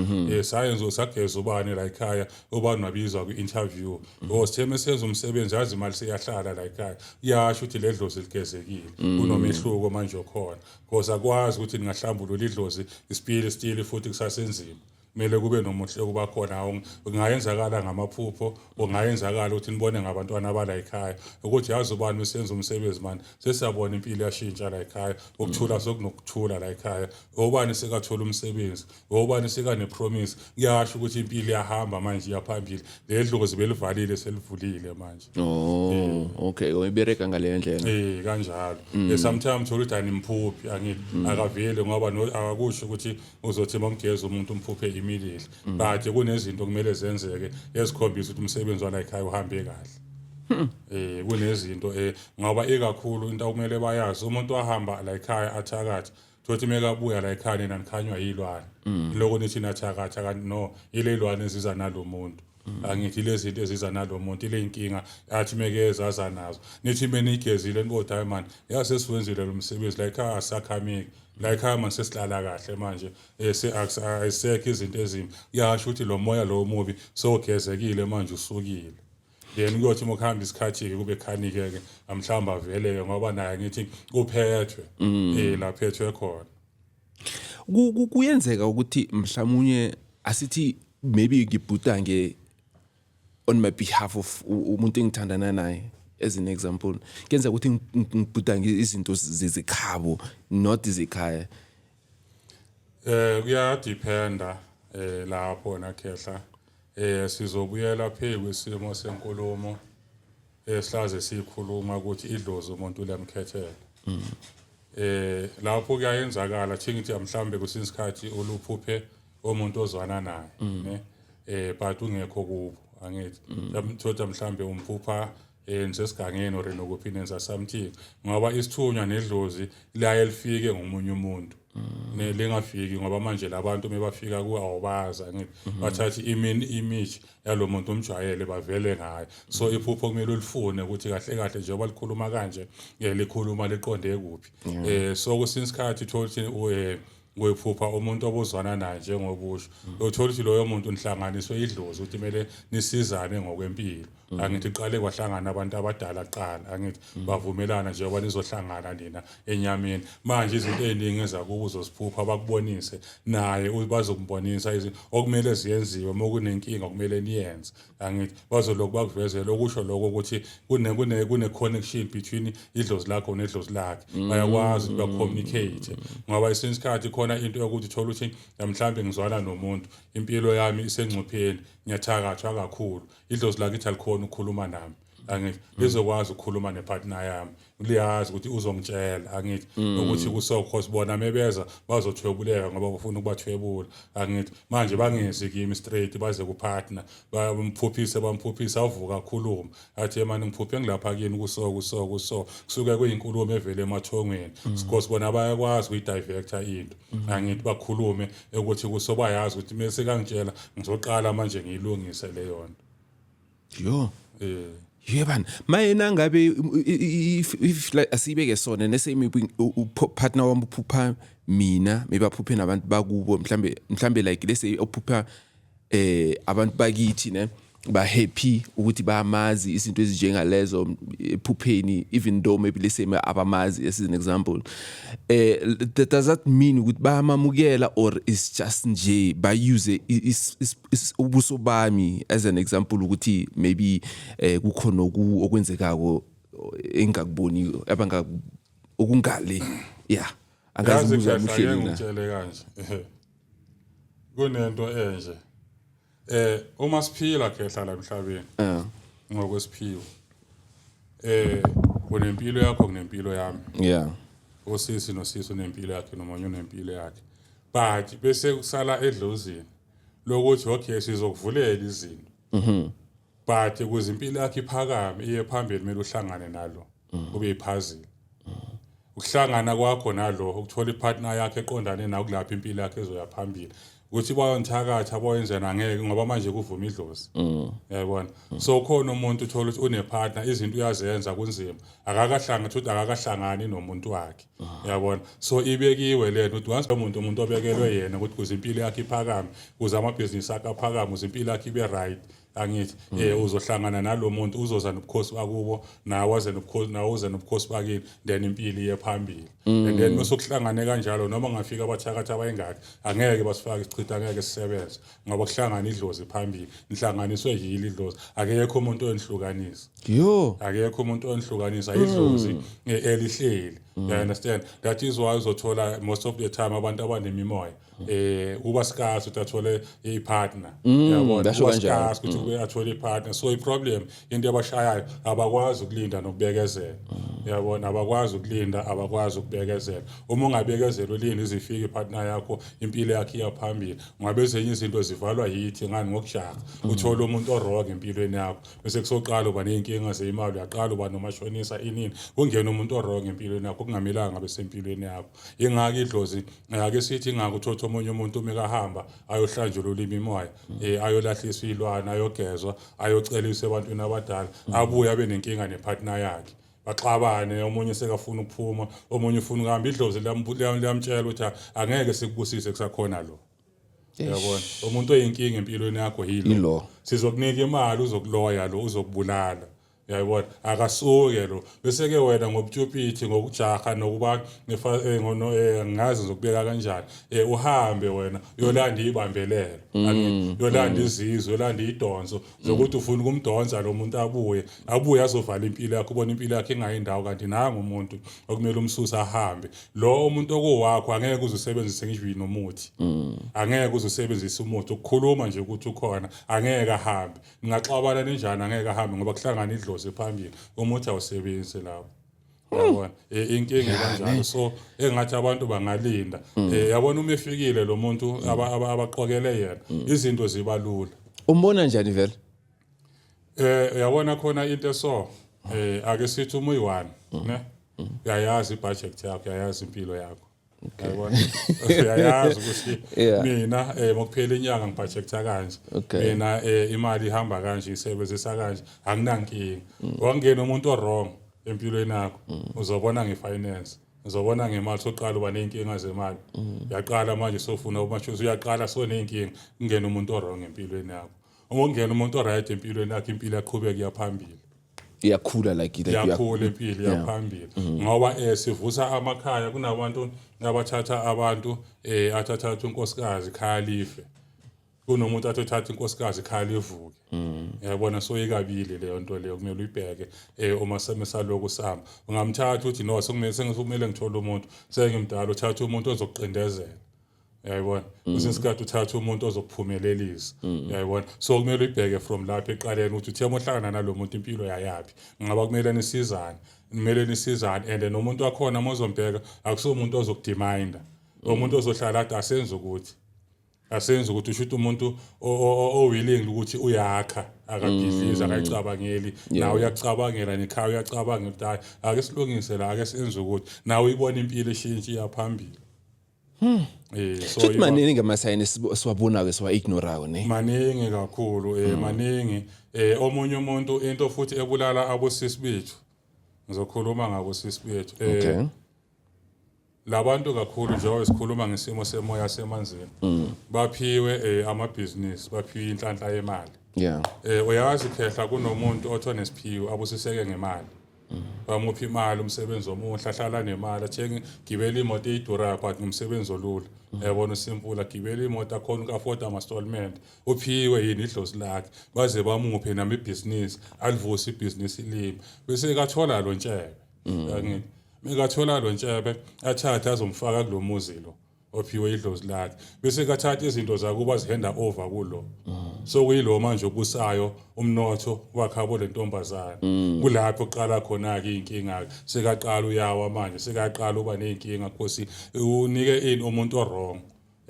sayenza, sageza ubani la ekhaya, ubani wabizwa kwi-interview, oh, sithe senza umsebenzi, yazi imali seyahlala la ekhaya. Kuyasho ukuthi le dlozi ligezekile, kunomehluko manje okhona, because akwazi ukuthi ningahlambulula idlozi isipili stili futhi kusasenzima. Kumele kube nomuhle kuba khona. Kungayenzakala ngamaphupho, kungayenzakala ukuthi nibone ngabantwana abala ekhaya ukuthi yazi ubani usenza umsebenzi mani, sesiyabona impilo yashintsha la ekhaya, ukuthula sokunokuthula la ekhaya, obani sekathola umsebenzi, obani sekane-promise. Kuyasho ukuthi impilo iyahamba manje, iyaphambili, le dlozi belivalile selivulile manje. Oh, okay, uyibereka ngaleyo ndlela. Kanjalo. Sometimes uthola ukuthi animphuphi, angithi akaveli, ngoba akakusho ukuthi uzothi mamgeza umuntu umphuphe immediately, but kunezinto kumele zenzeke ezikhombisa ukuthi umsebenzi wala ekhaya uhambe kahle. Kunezinto ngoba ikakhulu into okumele bayazi, umuntu wahamba la ekhaya athakathi, thothi mekabuya la ekhaya nina nikhanywa yilwane, lokho nithi nathakatha, kanti no, ile lwane eziza nalomuntu, angithi lezi zinto eziza nalo muntu, ile inkinga athi mekeza aza nazo, nithi menigezile nibothi, hayi man, yasesiwenzile lo msebenzi la ekhaya, asakhameki la ekhaya manje, sesihlala kahle manje, ayisekho izinto ezimbi. Kuyasho ukuthi lo moya lo omubi sowugezekile manje, usukile. Then kuyothi uma kuhamba isikhathi-ke kube khanike-ke, mhlawumbe avele-ke, ngoba naye ngithi kuphethwe la phethwe khona. Kuyenzeka ukuthi mhlawumnye asithi maybe ngibhudange on my behalf of umuntu engithandana naye, as an example, kuyenzeka ukuthi ngibhudange izinto zekhabo, not izekhaya? Kuyadependa lapho nakhehla. Sizobuyela phe kwesimo senkulumo esihlaze sikhuluma ukuthi idlozi umuntu liyamkhethela. Lapho kuyayenzakala thi ngithi mhlambe kwesinye isikhathi uluphuphe umuntu ozwana naye, ne but ungekho kubo, angithi thola mhlambe umphupha nisesigangeni or nokuphi, nenza something, ngoba isithunywa nedlozi liyaye lifike ngomunye umuntu, ne lingafiki, ngoba manje labantu mebafika ku awubazi, angithi bathatha image yalo muntu umjwayele, bavele ngayo. So iphupho kumele ulifune ukuthi kahle kahle njengoba likhuluma kanje, likhuluma liqonde kuphi. So kwesinye isikhathi uthola ukuthi kuyiphupha umuntu obuzwana naye, njengobusho, uthola ukuthi loyo muntu nihlanganiswe idlozi ukuthi kumele nisizane ngokwempilo, angithi qale kwahlangana abantu abadala kuqala, angithi bavumelana njengoba nizohlangana nina enyameni manje, izinto ey'ningi ezakubo uzoziphupha, bakubonise naye, bazokumbonisa izinto okumele ziyenziwe, uma kunenkinga okumele niyenze, angithi bazolokhu bakuvezela, okusho lokho ukuthi kune connection between idlozi lakho nedlozi lakhe, bayakwazi ukuthi ba-communicate. Ngoba esinye isikhathi khona into yokuthi uthola ukuthi mhlawumbe ngizwana nomuntu, impilo yami isengcupheni, ngiyathakathwa kakhulu, idlozi lakithi alikhona ukukhuluma nami, angithi lizokwazi ukukhuluma nepartner yami, liyazi ukuthi uzongitshela, angithi ukuthi kusokho sibona mebeza bazothwebuleka ngoba bafuna ukubathwebula, angithi manje bangezi kimi straight, baze kupartner, bamphuphise, bamphuphise, avuka akhuluma athi, mani ngiphuphe ngilapha kini, kuso kuso kuso, kusuke kuyinkulumo evele emathongweni, because bona bayakwazi ukuyidiverta into, angithi bakhulume ukuthi kuso, bayazi ukuthi mase kangitshela ngizoqala manje ngiyilungise leyo nto. Yo. Yebani, maye nangabe if like asibeke sona nese maybe partner wami uphupha mina, maybe aphuphe nabantu bakubo, mhlambe like let's say uphupha abantu bakithi, ne ba happy ukuthi bayamazi, izinto ezinjengalezo ephupheni, even though maybe let's say abamazi, as an example, does that mean ukuthi bayamamukela or is just nje ba use ubuso bami as an example ukuthi maybe kukhona okwenzekako engakuboni abanga okungale, yeah, angazi Yazi umbuzo wami kahle, ake uhleli na? Ngikutshele kanje, kunento enje, uma siphila khehla la emhlabeni, ngokwesiphiwo, kunempilo yakho, kunempilo yami, usisi nosisi unempilo yakhe, nomunye unempilo yakhe. But bese kusala edlozini lokuthi okay, sizokuvulela izinto, but ukuze impilo yakho iphakame iye phambili, kumele uhlangane nalo, kube iphazile ukuhlangana kwakho nalo, ukuthola ipartner yakho eqondane nawe, kulapho impilo yakho ezoya phambili. Ukuthi bayonithakatha, boyenzena, angeke, ngoba manje kuvuma idlozi, yayibona. So khona umuntu uthola ukuthi unepartner, izinto uyazenza, kunzima, akakahlangani, ukuthi akakahlangani nomuntu wakhe, yabona. So ibekiwe lento ukuthi once umuntu obekelwe yena ukuthi kuze impilo yakhe iphakame, kuze amabhizinisi akhe aphakame, kuze impilo yakhe ibe right, angithi uzohlangana nalo muntu, uzoza nobukhosi bakubo, nawe aze nobukhosi, nawe uze nobukhosi bakini, then impilo iye phambili. And then mase kuhlangane kanjalo, noma ngafika abathakathi abayingaki, angeke basifake isichitho, angeke sisebenze, ngoba kuhlangana idlozi phambili, nihlanganiswe yili idlozi, akekho umuntu onihlukanisa. Yo. Akekho umuntu onihlukanisa, idlozi elihleli, you understand? That is why uzothola most of the time abantu abanemimoya uba scarce ukuthi athole i-partner, yabona. Basho Uba kanjalo. scarce ukuthi kube athole i-partner. So i-problem, into abashayayo, abakwazi ukulinda nokubekezela, yabona. Abakwazi ukulinda, abakwazi ukubekezela. Uma ungabekezela, ulinde izifike i-partner yakho, impilo yakho iya phambili, ngoba ezinye izinto zivalwa yithi ngani ngokujaha uthola umuntu o-wrong empilweni yakho, bese kusoqala uba ney'nkinga zeyimali, uyaqala uba nomashonisa, inini, kungena umuntu o-wrong empilweni yakho okungamelanga ngabe sempilweni yakho. Ingako idlozi, ake sithi ingako uthatha omunye umuntu uma ekahamba ayohlanjulula imimoya, ayolahliswa iy'lwane, ayogezwa, ayoceliswa ebantwini abadala, abuye abe nenkinga nepartner yakhe, baxabane, omunye sekafuna ukuphuma, omunye ufuna ukuhamba. Idlozi liyamtshela ukuthi angeke sikubusise kusakhona lo, yabona, umuntu oyinkinga empilweni yakho yilo. Yilo. Sizokunika imali, uzokuloya lo, uzokubulala, uyayibona, akasuke lo. Bese-ke wena ngobutyuphithi, ngokujaha, nokuba ngazi ngizokubeka kanjani, uhambe wena uyolanda iy'bambelelo, angithi uyolanda izizwe, uyolanda iy'donso zokuthi ufuna ukumdonsa lo muntu, abuye azovala impilo yakho, ubone impilo yakho ingayindawo, kanti nangu umuntu okumele umsuse ahambe. Lo umuntu okuwakho angeke uze usebenzise ngisho nomuthi, angeke uze usebenzise umuthi ukukhuluma nje ukuthi ukhona, angeke ahambe. Ningaxabana ninjani, angeke ahambe, ngoba kuhlangana idlozi phambili, umuthi awusebenzi lapho, yabona. Inkinga kanjalo. So engathi abantu bangalinda, yabona, uma efikile lo muntu abaqokele yena, izinto ziba lula. Umbona njani vele? Uyabona khona into eso, ake sithi uma uyi-one ne, uyayazi ibudget yakho, uyayazi impilo yakho, yabona, uyayazi ukuthi mina mokuphela inyanga ngibudgetha kanje, mina imali ihamba kanje, isebenzisa kanje, anginankinga. Wangena umuntu o-wrong empilweni yakho, uzobona nge-finance, uzobona ngemali, soqala uba ney'nkinga zemali, uyaqala manje sofuna umashonisa, uyaqala so ney'nkinga, kungena umuntu o-wrong empilweni yakho. Uma kungena umuntu o-right empilweni yakho, impilo yaqhubeka iyaphambili. Iyakhula, like Iyakhula impilo, iyaphambili, ngoba sivusa amakhaya. Kunabantu abathatha abantu, athatha unkosikazi, ikhaya life. Kunomuntu athi uthatha inkosikazi, ikhaya livuke, uyabona. So ikabili leyo nto leyo, kumele uyibheke uma semisalokhu sihamba. Ungamthatha uthi no, sekumele, sengikumele ngithole umuntu, sengimdala, uthatha umuntu ozokuqindezela, uyayibona. Kwesinye isikhathi uthatha umuntu ozokuphumelelisa, uyayibona. So kumele uyibheke from lapho eqaleni ukuthi uthe uma uhlangana nalo muntu, impilo yayaphi, ngoba kumele nisizane, kumele nisizane. And nomuntu wakhona uma uzombheka, akusiwo umuntu ozokudeminda, umuntu ozohlala athi asenze ukuthi, asenze ukuthi, usho ukuthi umuntu o-willing ukuthi uyakha, akabhidlizi, akayicabangeli, nawe uyakucabangela, nekhaya uyacabanga ukuthi hayi, ake silungise la, ake senze ukuthi, nawe uyibona impilo ishintshe iyaphambili. So Futhi maningi amasayini esiwabonayo esiwa-ignorayo ne. Maningi kakhulu, maningi. Omunye umuntu, into futhi ebulala abosisi bethu, ngizokhuluma ngabosisi bethu, labantu kakhulu, njengoba sikhuluma ngesimo semoya semanzini, baphiwe amabhizinisi, baphiwe inhlanhla yemali. Uyazi khehla, kunomuntu otho nesiphiwo, abusiseke ngemali, bamupha imali, umsebenzi omuhle, ahlala nemali, athenge, gibela imoto eyidurayo, but ngumsebenzi olula, yabona, usimple, agibela imoto, akhona uku-afforda ama-installment. Uphiwe yini? Idlozi lakhe. Baze bamuphe nami ibhizinisi, alivuse ibhizinisi limi, bese kathola lo ntshebe, angithi mekathola lo ntshebe, athathe azomfaka kulo muzi lo ophiwe idlozi lakhe, bese kathatha izinto zakuba zihenda over kulo. So kuyilo manje obusayo umnotho wakhabo le ntombazana. Kulapho kuqala khona-ke iy'nkinga-ke, sekaqala uyawa manje, sekaqala uba ney'nkinga, khosi unike ini umuntu o-wrong.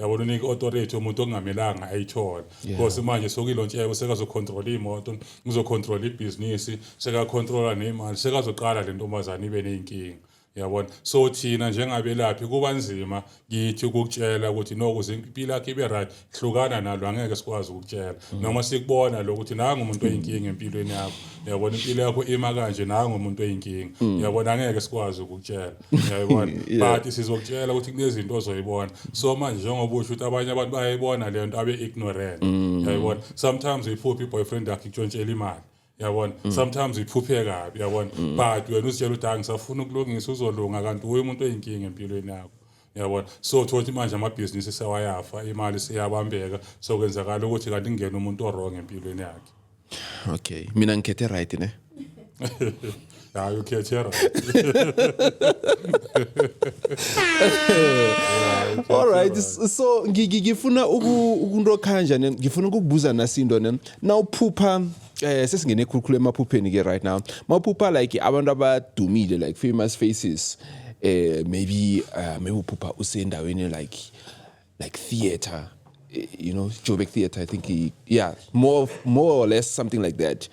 Yabona, unika authority umuntu okungamelanga ayithole, because manje sokuyilontshe sekazocontrol imoto, uzocontrol ibhizinisi, sekacontrola nemali, sekazoqala le ntombazane ibe ney'nkinga, yabona. So thina njengabelaphi kuba nzima kithi ukukutshela ukuthi no, ukuze impilo yakho ibe right, hlukana nalo. Angeke sikwazi ukukutshela noma sikubona lo ukuthi nangu umuntu oyinkinga empilweni yakho, yabona, impilo yakho ima kanje, nangu umuntu oyinkinga, yabona. Angeke sikwazi ukukutshela, uyayibona, but sizokutshela ukuthi kunezinto ozoyibona. So manje njengoba usho ukuthi abanye abantu bayayibona le nto, abe ignorant, uyayibona, sometimes uyiphupha i-boyfriend yakho ikutshontshela imali, yabona, sometimes iphuphe kabi, yabona, but wena uzitshela ukuthi hayi, ngisafuna ukulungisa, uzolunga, kanti uye umuntu oyinkinga empilweni yakho, yabona. So uthola ukuthi manje amabhizinisi sewayafa, imali seyabambeka, sokwenzakala ukuthi kanti kungena umuntu o-wrong empilweni yakhe. Okay, mina ngikhethe right, ne? Hayi, ukhethe right. All right, so ngifuna ukunto kanjani, ngifuna ukukubuza nasinto, ne? Nawuphupha, sesingene ekhulukhulu emaphupheni ke right now, mawuphupha like abantu abadumile, like famous faces, maybe uphupha usendaweni like theater, Joburg Theatre, I think yeah, more or less something like that,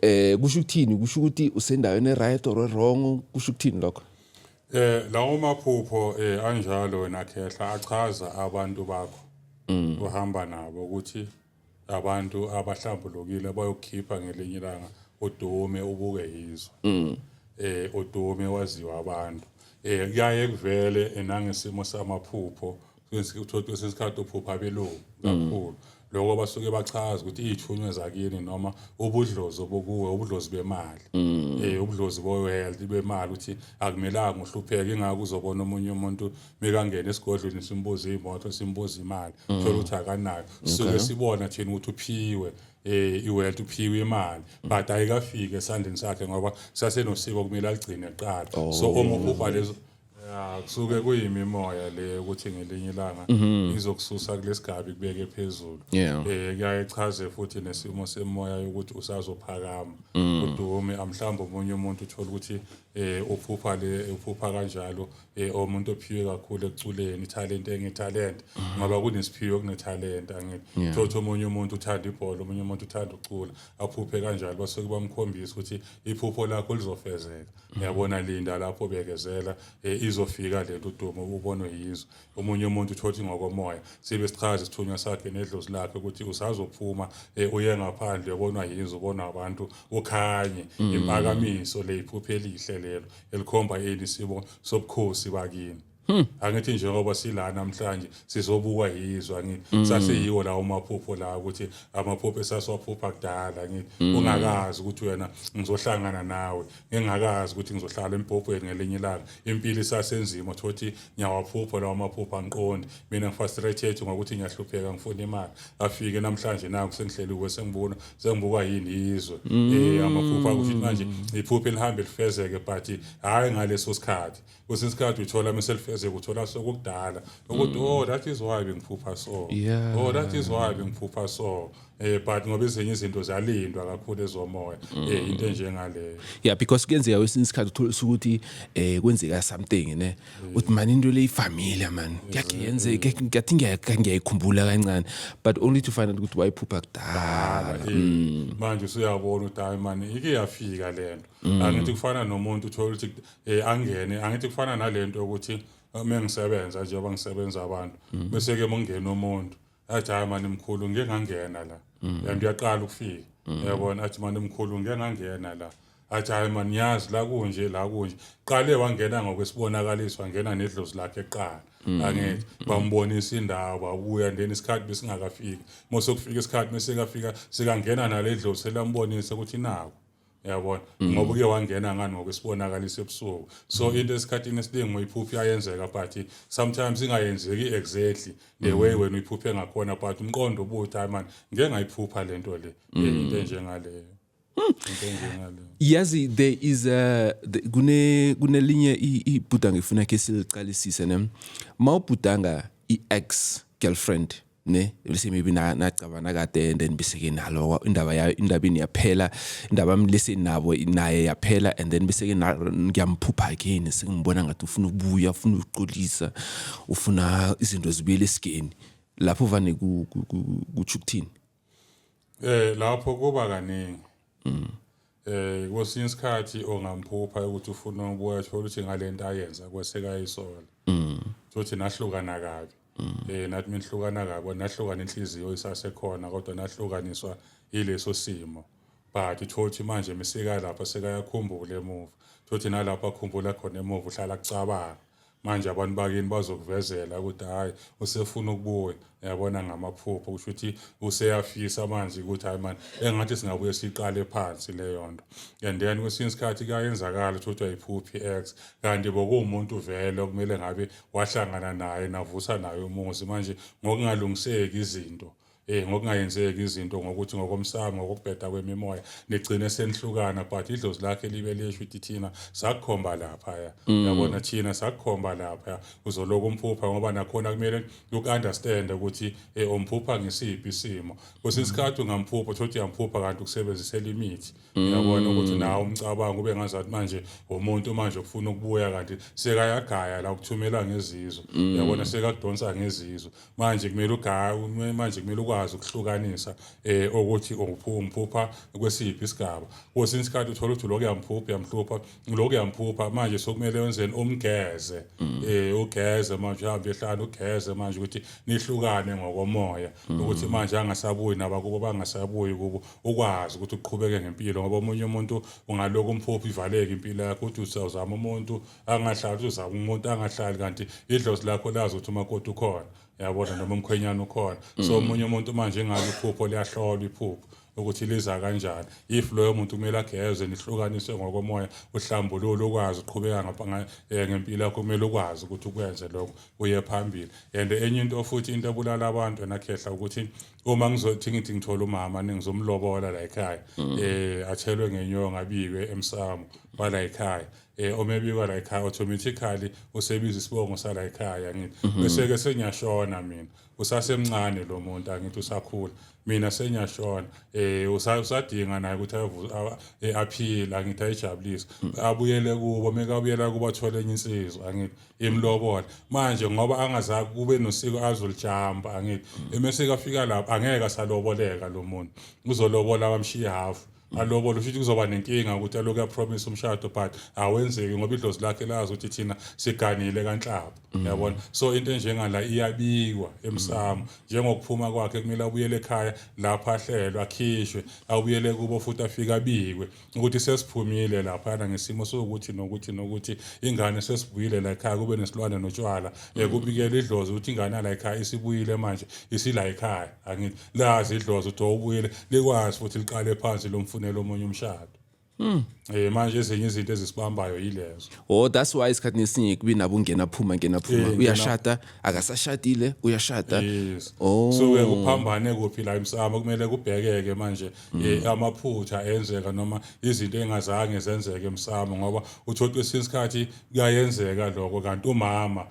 kusho ukuthini? Kusho ukuthi usendaweni right or wrong? Kusho ukuthini lokho? Lawo maphupho anjalo, wena khehla, achaza abantu bakho uhamba nabo, ukuthi abantu abahlambulukile bayokukhipha ngelinye ilanga, udume, ubuke yizwe, udume, waziwa abantu. Kuyaye kuvele nangesimo samaphupho. Uthola kwesinye isikhathi uphupha abelungu kakhulu, lokho basuke bachaza ukuthi iy'thunywa zakini noma ubudlozi obukuwe, ubudlozi bemali, ubudlozi bo-health bemali, ukuthi akumelanga uhlupheke. Ingakho uzobona omunye umuntu mekangena esigodlweni, simbuza iy'moto, simbuza imali, thola ukuthi akanayo. Sisuke sibona thina ukuthi uphiwe i-wealth, uphiwe imali, but ayikafiki esandleni sakhe ngoba sasenosiko kumele aligcine kuqala. So uma uphupha lezo, ya, kusuke kuyimimoya le ukuthi ngelinye ilanga izokususa kulesigaba ikubeke phezulu. Kuyaye chaze futhi nesimo semoya yokuthi usazophakama, udume. Amhlawumbe omunye umuntu uthola ukuthi uphupha le, uphupha kanjalo, umuntu ophiwe kakhulu ekuculeni, italent, enye talent, ngoba kunesiphiwo, kunetalent, angithi? Thothi omunye umuntu uthanda ibhola, omunye umuntu uthanda ukucula, aphuphe kanjalo, basuke bamkhombisa ukuthi iphupho lakho lizofezeka, uyabona, linda lapho, bekezela, izofika lento, udumo, ubonwe yizo. Omunye umuntu uthothi ngokomoya sibe sichaza isithunywa sakhe nedlozi lakhe ukuthi usazophuma, uye ngaphandle, ubonwa yizo, ubonwa abantu, ukhanye, impakamiso le. Iphupho elihle lelo elikhomba yini? Isimo sobukhosi bakini. Angithi njengoba sila namhlanje sizobukwa yizwa, angithi? Sasiyiwo lawo maphupho la, ukuthi amaphupho esasiwaphupha kudala, angithi, ungakazi ukuthi wena ngizohlangana nawe, ngingakazi ukuthi ngizohlala embhobhweni ngelinye ilanga, impilo isasenzima, uthothi ngiyawaphupha lawo maphupho, angiqondi mina, ngifrustrated ngokuthi ngiyahlupheka, ngifuna imali. Afike namhlanje, naku sengihleli kuwe, sengibona, sengibuka yini? Izwe. Amaphupho akusho ukuthi manje iphupho elihambe lifezeke, but hhayi ngaleso sikhathi. Kwesinye isikhathi uthola mase lifezeke, uthola sokukudala ukuthi oh, that is why bengiphupha so. Oh, that is why bengiphupha so. But ngoba ezinye izinto ziyalindwa kakhulu ezomoya, into enjengaleyo. Yeah, because kuyenzeka kwesinye isikhathi uthola ukuthi kwenzeka something, ne, uthi man, into le ifamiliar man, kuyake yenzeke, ngathi ngiyayikhumbula kancane, but only to find out ukuthi wayiphupha kudala. Manje usuyabona ukuthi hayi man, ike yafika lento, angithi? Kufana nomuntu uthola ukuthi angene, angithi, kufana nalento ukuthi mengisebenza, njengoba ngisebenza abantu, bese ke mungena umuntu athi, "Hayi mani mkhulu, ngike ngangena la." And uyaqala ukufika, uyabona, athi, "Mani mkhulu, ngike ngangena la." Athi, "Hayi mani, yazi la kunje, la kunje." Qale wangena ngokwesibonakaliso, wangena nedlozi lakhe eqala, angithi? Bambonisa indawo, babuya, then isikhathi besingakafiki. Mose kufika isikhathi, mase kafika, sikangena nale dlozi, selambonisa ukuthi naku, uyabona, ngoba uke wangena ngani? Ngokwesibonakaliso ebusuku. So into esikhathini esiningi uyiphupha iyayenzeka, but sometimes ingayenzeki exactly the way wena uyiphuphe ngakhona, but umqondo ubuthi, "Hayi man, ngeke ngayiphupha lento le." Into enjengaleyo, into enjengaleyo. Yazi, there is a kunelinye ibhudanga ngifuna ke siliqalisise, ne? Mawubhudanga i-ex girlfriend. Ne bese maybe na nacabana kade, and then bese ke nalo indaba yayo, indaba yaphela, indaba yami lese nabo naye yaphela, and then bese ke ngiyamphupha again, sengibona ngathi ufuna ukubuya, ufuna ukuxolisa, ufuna izinto zibuyele esigeni lapho. Vane kutsho ukuthini? Lapho kuba kaningi. Kwesinye isikhathi ongamphupha ukuthi ufuna ukubuya, thola ukuthi ngalento ayenza kwesekayisola. Thothi nahlukana kabi. Nathi menihlukana kabi, nahlukana inhliziyo isasekhona, kodwa nahlukaniswa ileso simo. But uthothi manje misika lapha sekayakhumbula emuva. Thothi nalapho akhumbula khona emuva, uhlala kucabanga. Manje abantu bakini bazokuvezela ukuthi hayi, usefuna ukubuya, yabona, ngamaphupho. Kusho ukuthi useyafisa manje ukuthi hayi man, engathi singabuye siqale phansi leyo nto. And then kwesinye isikhathi kuyayenzakala ukuthi uyayiphupha i-ex, kanti bokuwumuntu vele okumele ngabe wahlangana naye, navusa naye umuzi. Manje ngokungalungiseki izinto, ngokungayenzeki izinto ngokuthi ngokomsamo, ngokubheda kwemimoya, nigcine senihlukana, but idlozi lakhe libe lisho ukuthi thina sakukhomba lapha, yabona, thina sakukhomba lapha. Uzoloku umphupha ngoba nakhona kumele uku-understand ukuthi umphupha ngesiphi isimo. Kwesinye isikhathi ungamphupha, uthole ukuthi uyamphupha kanti ukusebenzisela imithi, uyabona, ukuthi nawe umcabango ube ngazathi manje umuntu manje ufuna ukubuya, kanti sekayagaya la, ukuthumela ngezizwe, uyabona, sekakudonsa ngezizwe. Manje kumele ugaya, manje kumele ukwazi ukuhlukanisa ukuthi umphupha kwesiphi isigaba. Kwesinye isikhathi uthola ukuthi lokhu uyamphupha, uyamhlupha, lokhu uyamphupha. Manje sokumele wenzeni? Umgeze, ugeze manje, uhambe ehlala ugeze manje ukuthi nihlukane ngokomoya, ukuthi manje angasabuyi nabakubo, bangasabuyi kubo, ukwazi ukuthi uqhubeke ngempilo. Ngoba omunye umuntu ungalokhu umphupha, ivaleke impilo yakho, uthi usazama umuntu angahlali, uthi uzama umuntu angahlali, kanti idlozi lakho lazi ukuthi umakoti ukhona, yabona, noma umkhwenyana ukhona. So omunye umuntu manje engabe iphupho liyahlolwa, iphupho ukuthi liza kanjani. If loyo muntu kumele ageze, nihlukaniswe ngokomoya, uhlambulule, ukwazi ukuqhubeka ngempilo yakho, kumele ukwazi ukuthi ukwenze lokho, uye phambili. And enye into futhi, into ebulala abantu enakhehla, ukuthi uma ngizothi ngithi ngithola umama, ningizomlobola la ekhaya, athelwe ngenyongo, abikwe emsamo wala ekhaya. Omebikwa la ekhaya, automatically usebiza isibongo sala ekhaya, ngithi bese ke senyashona mina, usasemncane lo muntu, angithi usakhula, mina senyashona, usadinga naye ukuthi aphile, angithi ayijabulise, abuyele kubo. Mekabuyela kubo, athole enye insizwa, angithi imlobola. Manje ngoba angazake kube nosiko azolijamba, angithi emese kafika lapho angeke asaloboleka lo muntu, uzolobola bamshiye half, alobola. Usho ukuthi kuzoba nenkinga ukuthi aloku yapromise umshado, but awenzeki ngoba idlozi lakhe lazi ukuthi thina siganile kanhlaba, yabona. So into enjengala iyabikwa emsamo, njengokuphuma kwakhe kumele abuyele ekhaya lapho ahlelwe, akhishwe, abuyele kubo futhi, afike abikwe ukuthi sesiphumile laphana ngesimo sokuthi nokuthi nokuthi, ingane sesibuyile la ekhaya, kube nesilwane notshwala, kubikela idlozi ukuthi ingane la ekhaya isibuyile manje, isila ekhaya. Angithi lazi idlozi ukuthi ubuyile, likwazi futhi liqale phansi lomfunelo omunye umshado. Manje ezinye izinto ezisibambayo yilezo. Oh, that's why isikhathi nesinye kube nabo ngena phuma, ngena phuma. Uyashada, akasashadile, uyashada. Yes. Oh. So ke kuphambane kuphi la emsamo, kumele kubhekeke manje amaphutha enzeka noma izinto engazange zenzeke emsamo, ngoba uthola kwesinye isikhathi kuyayenzeka lokho, kanti umama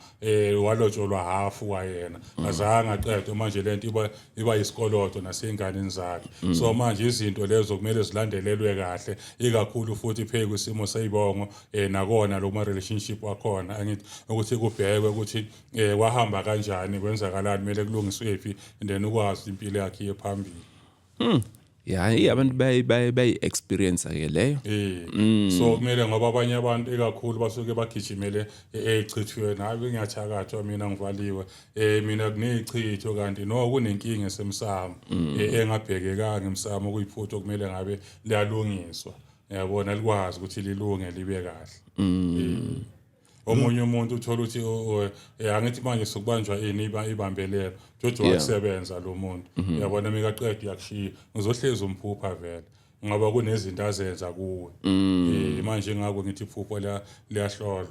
walotsholwa half kwayena, azange aqedwe. Manje lento iba isikoloto naseyinganeni zakhe. So manje izinto lezo kumele zilandelelwe kahle, ikakhulu futhi phe kwisimo seyibongo, nakona lokuma relationship wakhona, angithi ukuthi kubhekwe ukuthi wahamba kanjani, kwenzakalani, kumele kulungiswe phi, and then ukwazi impilo yakhe iye phambili. Ya, abantu bayi experience ke leyo. So kumele, ngoba abanye abantu ikakhulu basuke bagijimele ezichithweni, hayi, ngiyathakathwa mina, ngivaliwe, mina kunezichitho, kanti no kunenkinga esemsamo engabhekekanga emsamo, kuyiphutho kumele ngabe liyalungiswa, yabona, likwazi ukuthi lilunge libe kahle. Omunye umuntu uthola ukuthi angithi manje sokubanjwa ini, ibambelelo jojo, wakusebenza lo muntu, uyabona, mikaqeda uyakushiya, uzohlezi umphupha vele ngoba kunezinto azenza kuwe. Manje ngakho ngithi iphupho liyahlolwa.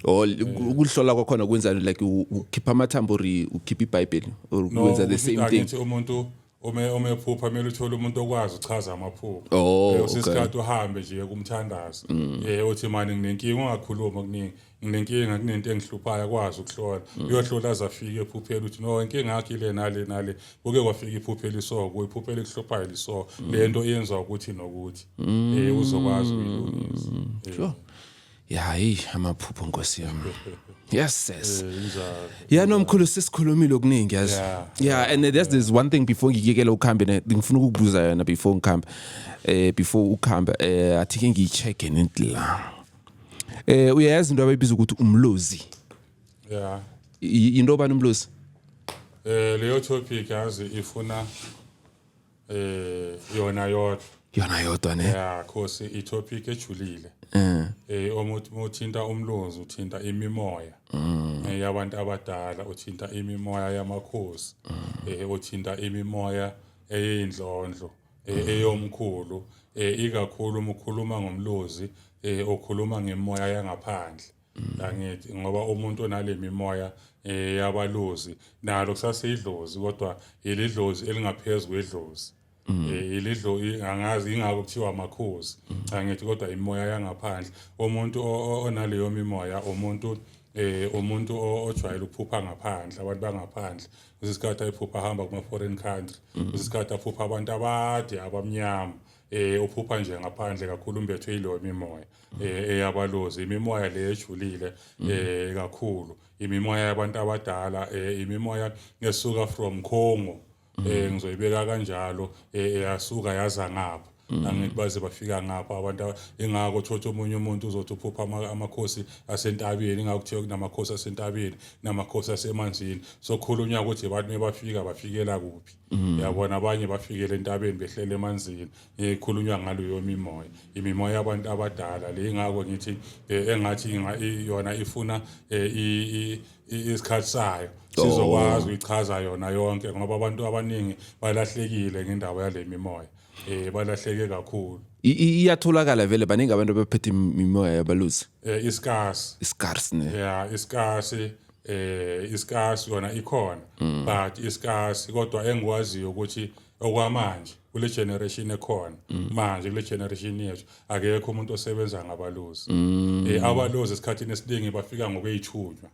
Oh, ukuhlola kwakhona kwenzani? Like ukhipha amathambo or ukhipha iBhayibheli or No, kwenza the ukuthi same thing? Angithi umuntu Uma ephupha kumele uthole umuntu okwazi ukuchaza amaphupho. Oh, Eh, okay. Usisikhathi uhambe nje kumthandazo. Uthi mani nginenkinga, ungakhulumi okuningi. Nginenkinga, kunento engihluphayo, akwazi ukuhlola. Uyohlola aze afike ephupheni uthi no, inkinga yakho ile nale nale. Kuke kwafika iphupho eliso, kuyiphupho elikuhluphayo liso. Le nto yenziwa ukuthi nokuthi. Uzokwazi ukuyilungisa. Sure. Ya, hey, amaphupho, nkosi yami. Yes, yes. Injalo. Yeah, no, mkhulu, sesikhulumile okuningi, yazi. Yeah, and there's this one thing before ngikuyekele ukhambe ne, ngifuna ukukubuza yona before ngikhambe. Before ukhambe, athi ke ngiyicheck nento la. Uyayazi into abayibiza ukuthi umlozi? Yeah. Into bani umlozi? Leyo topic, yazi, ifuna yona yodwa. Yona yodwa, ne? Yeah, cause i-topic ejulile. Uma uthinta umlozi uthinta imimoya yabantu abadala, uthinta imimoya yamakhosi. Uthinta imimoya eyindlondlo, eyomkhulu, ikakhulu uma ukhuluma ngomlozi ukhuluma ngemoya yangaphandle. Angithi ngoba umuntu onale mimoya yabalozi nalo kusaseyidlozi, kodwa ilidlozi elingaphezulu kwedlozi. Ilidlo angazi ingako kuthiwa amakhosi, angithi, kodwa imoya yangaphandle. Umuntu onaleyo mimoya, umuntu ojwayele ukuphupha ngaphandle, abantu bangaphandle. Isikhathi ayiphupha ahamba kuma foreign country, isikhathi aphupha abantu abade abamnyama, uphupha nje ngaphandle kakhulu, umbethwe yileyo mimoya eyabalozi, imimoya le ejulile kakhulu, imimoya yabantu abadala, imimoya esuka from Congo, ngizoyibeka kanjalo, yasuka yaza ngapha, angithi baze bafika ngapha abantu ingakho uthothi omunye umuntu uzothi uphupha amakhosi asentabeni, ingakho kuthiwa kunamakhosi asentabeni namakhosi asemanzini. So khulunywa ukuthi abantu mebafika bafikela kuphi, yabona, abanye bafikela entabeni behlele emanzini. Khulunywa ngaleyo mimoya, imimoya yabantu abadala le. Ingakho ngithi engathi yona ifuna isikhathi sayo, sizokwazi ukuyichaza yona yonke, ngoba abantu abaningi balahlekile ngendaba yale mimoya, balahleke kakhulu. Iyatholakala vele, baningi abantu abaphethe imimoya yabalozi? Isikasi. Iscars, ne? Yeah, isikasi, isikasi yona ikhona, but isikasi kodwa engikwaziyo ukuthi okwamanje kule generation ekhona manje, kule generation yethu, akekho umuntu osebenza ngabalozi. Abalozi esikhathini esiningi bafika ngokweyithunywa,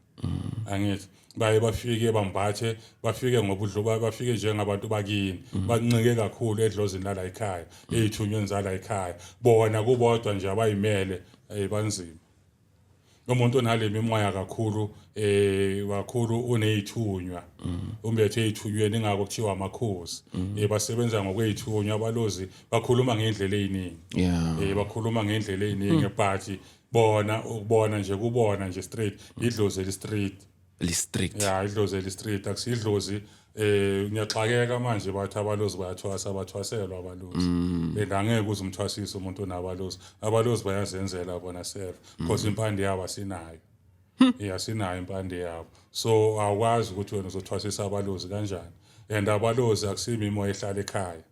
angithi baye bafike bambathe, bafike ngobudloba, bafike njengabantu bakini, bancike kakhulu edlozini lala ekhaya, ey'thunyweni zala ekhaya. Bona kubodwa nje abayimele, banzima. Umuntu onale mimoya kakhulu, kakhulu uneyithunywa, umbethe eyithunyweni, ingakho kuthiwa amakhosi. Basebenza ngokweyithunywa abalozi, bakhuluma ngendlela eziningi. Bakhuluma ngendlela eziningi, but bona ukubona nje, kubona nje straight idlozi eli straight. Li-strict. Ya, idlozi eli straight, akusidlozi. Ngiyaxakeka manje, bathi abalozi bayathwasa, abathwaselwa abalozi. And angeke uze umthwasise umuntu onabalozi. Abalozi bayazenzela bona self, because impande yabo asinayo. Asinayo impande yabo, so awukwazi ukuthi wena uzothwasisa abalozi kanjani. And abalozi akusiyo imimoya ehlala ekhaya.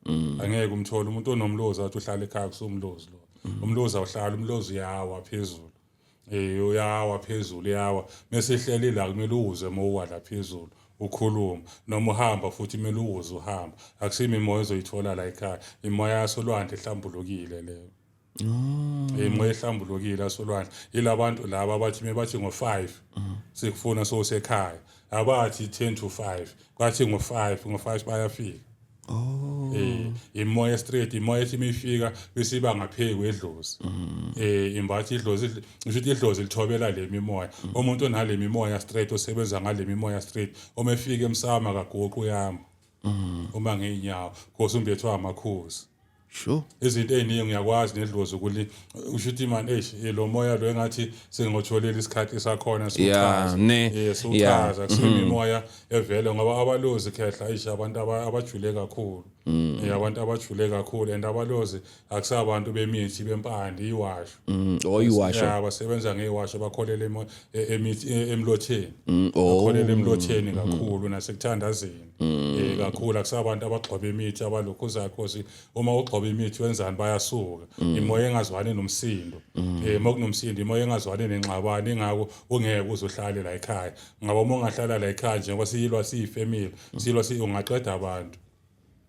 Angeke umthole umuntu onomlozi athi uhlala ekhaya, kusumlozi lo. Umlozi awuhlala, umlozi uyawa phezulu, uyawa phezulu, uyawa mase ihleli la. Kumele uze mowuwa la phezulu ukhuluma, noma uhamba futhi kumele uze uhamba. Akusiyo imimoya ozoyithola la ekhaya, imoya yasolwandle ehlambulukile leyo. Imoya ehlambulukile yasolwandle yilabantu laba abathi mebathi ngo-5 sikufuna sowusekhaya, abathi 10 to 5, bathi ngo-5, ngo-5 bayafika. Imoya straight, imoya ethi imifika bese iba ngaphezu kwedlozi. Imbathi idlozi, kusho ukuthi idlozi lithobela le mimoya. Umuntu onale mimoya straight, osebenza ngale mimoya straight, uma efika emsamo akaguqu, uyama. Uma ngeenyawo, because umbethu amakhosi. Izinto ey'ningi uyakwazi nedlozi ukuli usho ukuthi man, eish, lo moya lo engathi singotholela isikhathi sakhona siwuchaza. Ne. Siwuchaza, kusiyo imimoya evele, ngoba abalozi, khehla, eish, abantu abajule kakhulu. Abantu abajule kakhulu, and abalozi akusabantu bemithi, bempande, iwasho. Oh, iwasho. Ya, basebenza ngeiwasho, bakholele emithi, emlotheni. Oh. Bakholele emlotheni kakhulu nasekuthandazeni kakhulu. Akusabantu abagxoba imithi abalokhuza, cause uma ugxoba imithi wenzani, bayasuka. Imoya engazwani nomsindo, uma kunomsindo, imoya engazwani nengxabano, ingakho ungeke uzohlale la ekhaya, ngoba uma ungahlala la ekhaya, njengoba siyilwa siyifamily, silwa si ungaqeda abantu.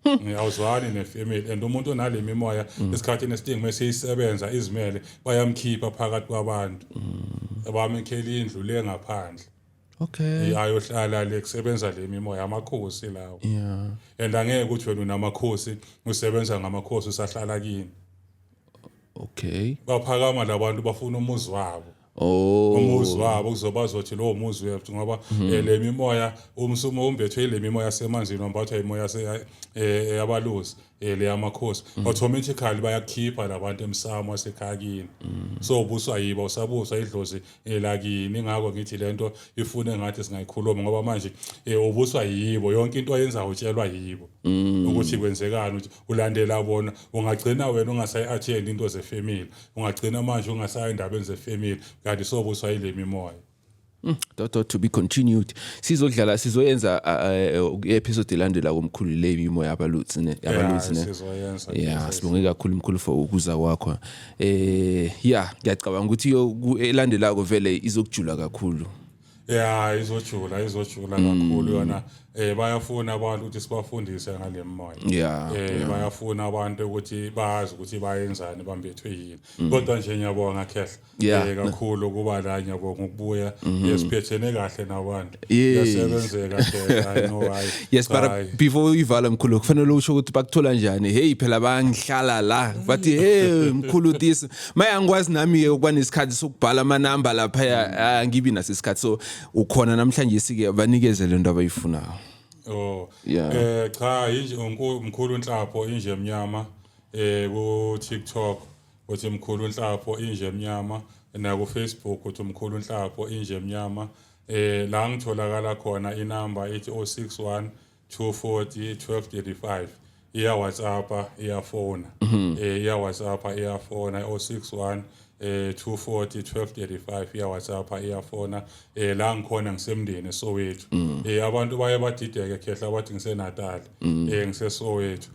Awuzwani nefamily, and umuntu onale mimoya esikhathini esiningi mase isebenza izimele, bayamkhipha phakathi kwabantu, bamkhela indlu le ngaphandle. Ayohlala le, kusebenza le mimoya, amakhosi lawo. And angeke ukuthi wena unamakhosi, usebenza ngamakhosi, usahlala kini. Baphakama labantu, bafuna umuzi wabo. Umuzi wabo kuzobazothi lowo muzi wethu, ngoba le mimoya, umsumo umbethwe ile mimoya yasemanzini, wambathwa imoya yabalusi, le yamakhosi, automatically bayakhipha labantu emsamo wasekhaya kini. So ubuswa yibo, usabuswa idlozi elakini. Ingakho ngithi lento ifune ngathi singayikhuluma, ngoba manje ubuswa yibo, yonke into oyenzayo utshelwa yibo ukuthi kwenzekani, ukuthi ulandela bona. Ungagcina wena ungasayi-attend into zefamily, ungagcina manje ungasayi endabeni zefamily, kanti sobuswa yile mimoya. Dot dot, to be continued. Sizodlala, sizoyenza episode elandela komkhulu, le mimoya yabalutsi ne, yabalutsi ne. Sizoyenza. Yeah, sibonge kakhulu mkhulu for ukuza kwakho. Yeah, ngiyacabanga ukuthi elandelako vele izokujula kakhulu. Ya, izojula, izojula kakhulu yona. Bayafuna abantu ukuthi sibafundise ngale moya. Bayafuna abantu ukuthi bazi ukuthi bayenzani, bambethwe yini. Kodwa nje ngiyabonga, Khehla. Kakhulu kuba la, ngiyabonga ukubuya. Siphethene kahle nabantu. Yasebenzeka, Khehla, hayi no, hayi. Yes, but Hayi. before uyivala mkhulu, kufanele usho ukuthi bakuthola njani. Hey phela, bangihlala la bathi, "Hey mkhulu, this maye angikwazi nami ke ukuba nesikhathi sokubhala amanamba lapha, angibi naso isikhathi." So ukhona namhlanje, sike banikeze le nto abayifunayo. Oh. Cha, inje mkhulu Nhlapho inje emnyama ku TikTok, uthi mkhulu Nhlapho inje emnyama, na ku Facebook uthi mkhulu Nhlapho inje emnyama. La ngitholakala khona, inamba ithi 061 240 1235. Iya WhatsApp, iyafona. Iya WhatsApp, iyafona, 061 240 1235, iya WhatsApp, iyafona. La ngikhona ngisemndeni eSoweto. Abantu baye badideke, khehla, bathi ngiseNatal. NgiseSoweto.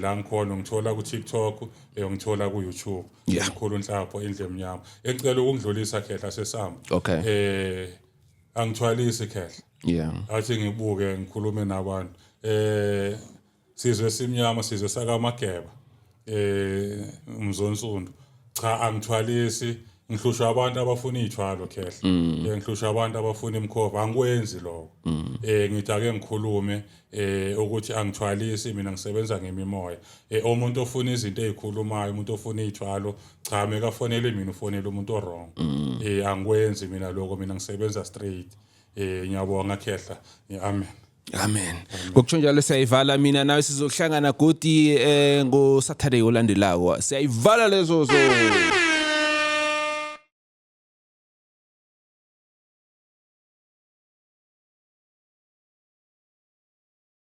La ngikhona ngithola ku TikTok, ngithola ku YouTube. Mkhulu Nhlapho indlu emnyama. Engicela ukungidlulisa, khehla, sesamba. Angithwalisi, khehla. Athi ngibuke, ngikhulume nabantu. Sizwe simnyama, sizwe sakaMageba. Umzonsundu. Cha, angithwalisi, ngihlushwa abantu abafuna iy'thwalo, khehla. Ngihlushwa abantu abafuna imkhova, angikwenzi lokho. Ngithi ake ngikhulume ukuthi angithwalisi mina, ngisebenza ngemimoya. Umuntu ofuna izinto ezikhulumayo, umuntu ofuna iy'thwalo, cha, mekafonele mina ufonele umuntu o-wrong. Angikwenzi mina lokho, mina ngisebenza straight. Ngiyabonga, khehla. Amen. Amen. Ngokutsho njalo siyayivala, mina nawe sizohlangana godi ngo Saturday olandelako. Siyayivala lezo zo.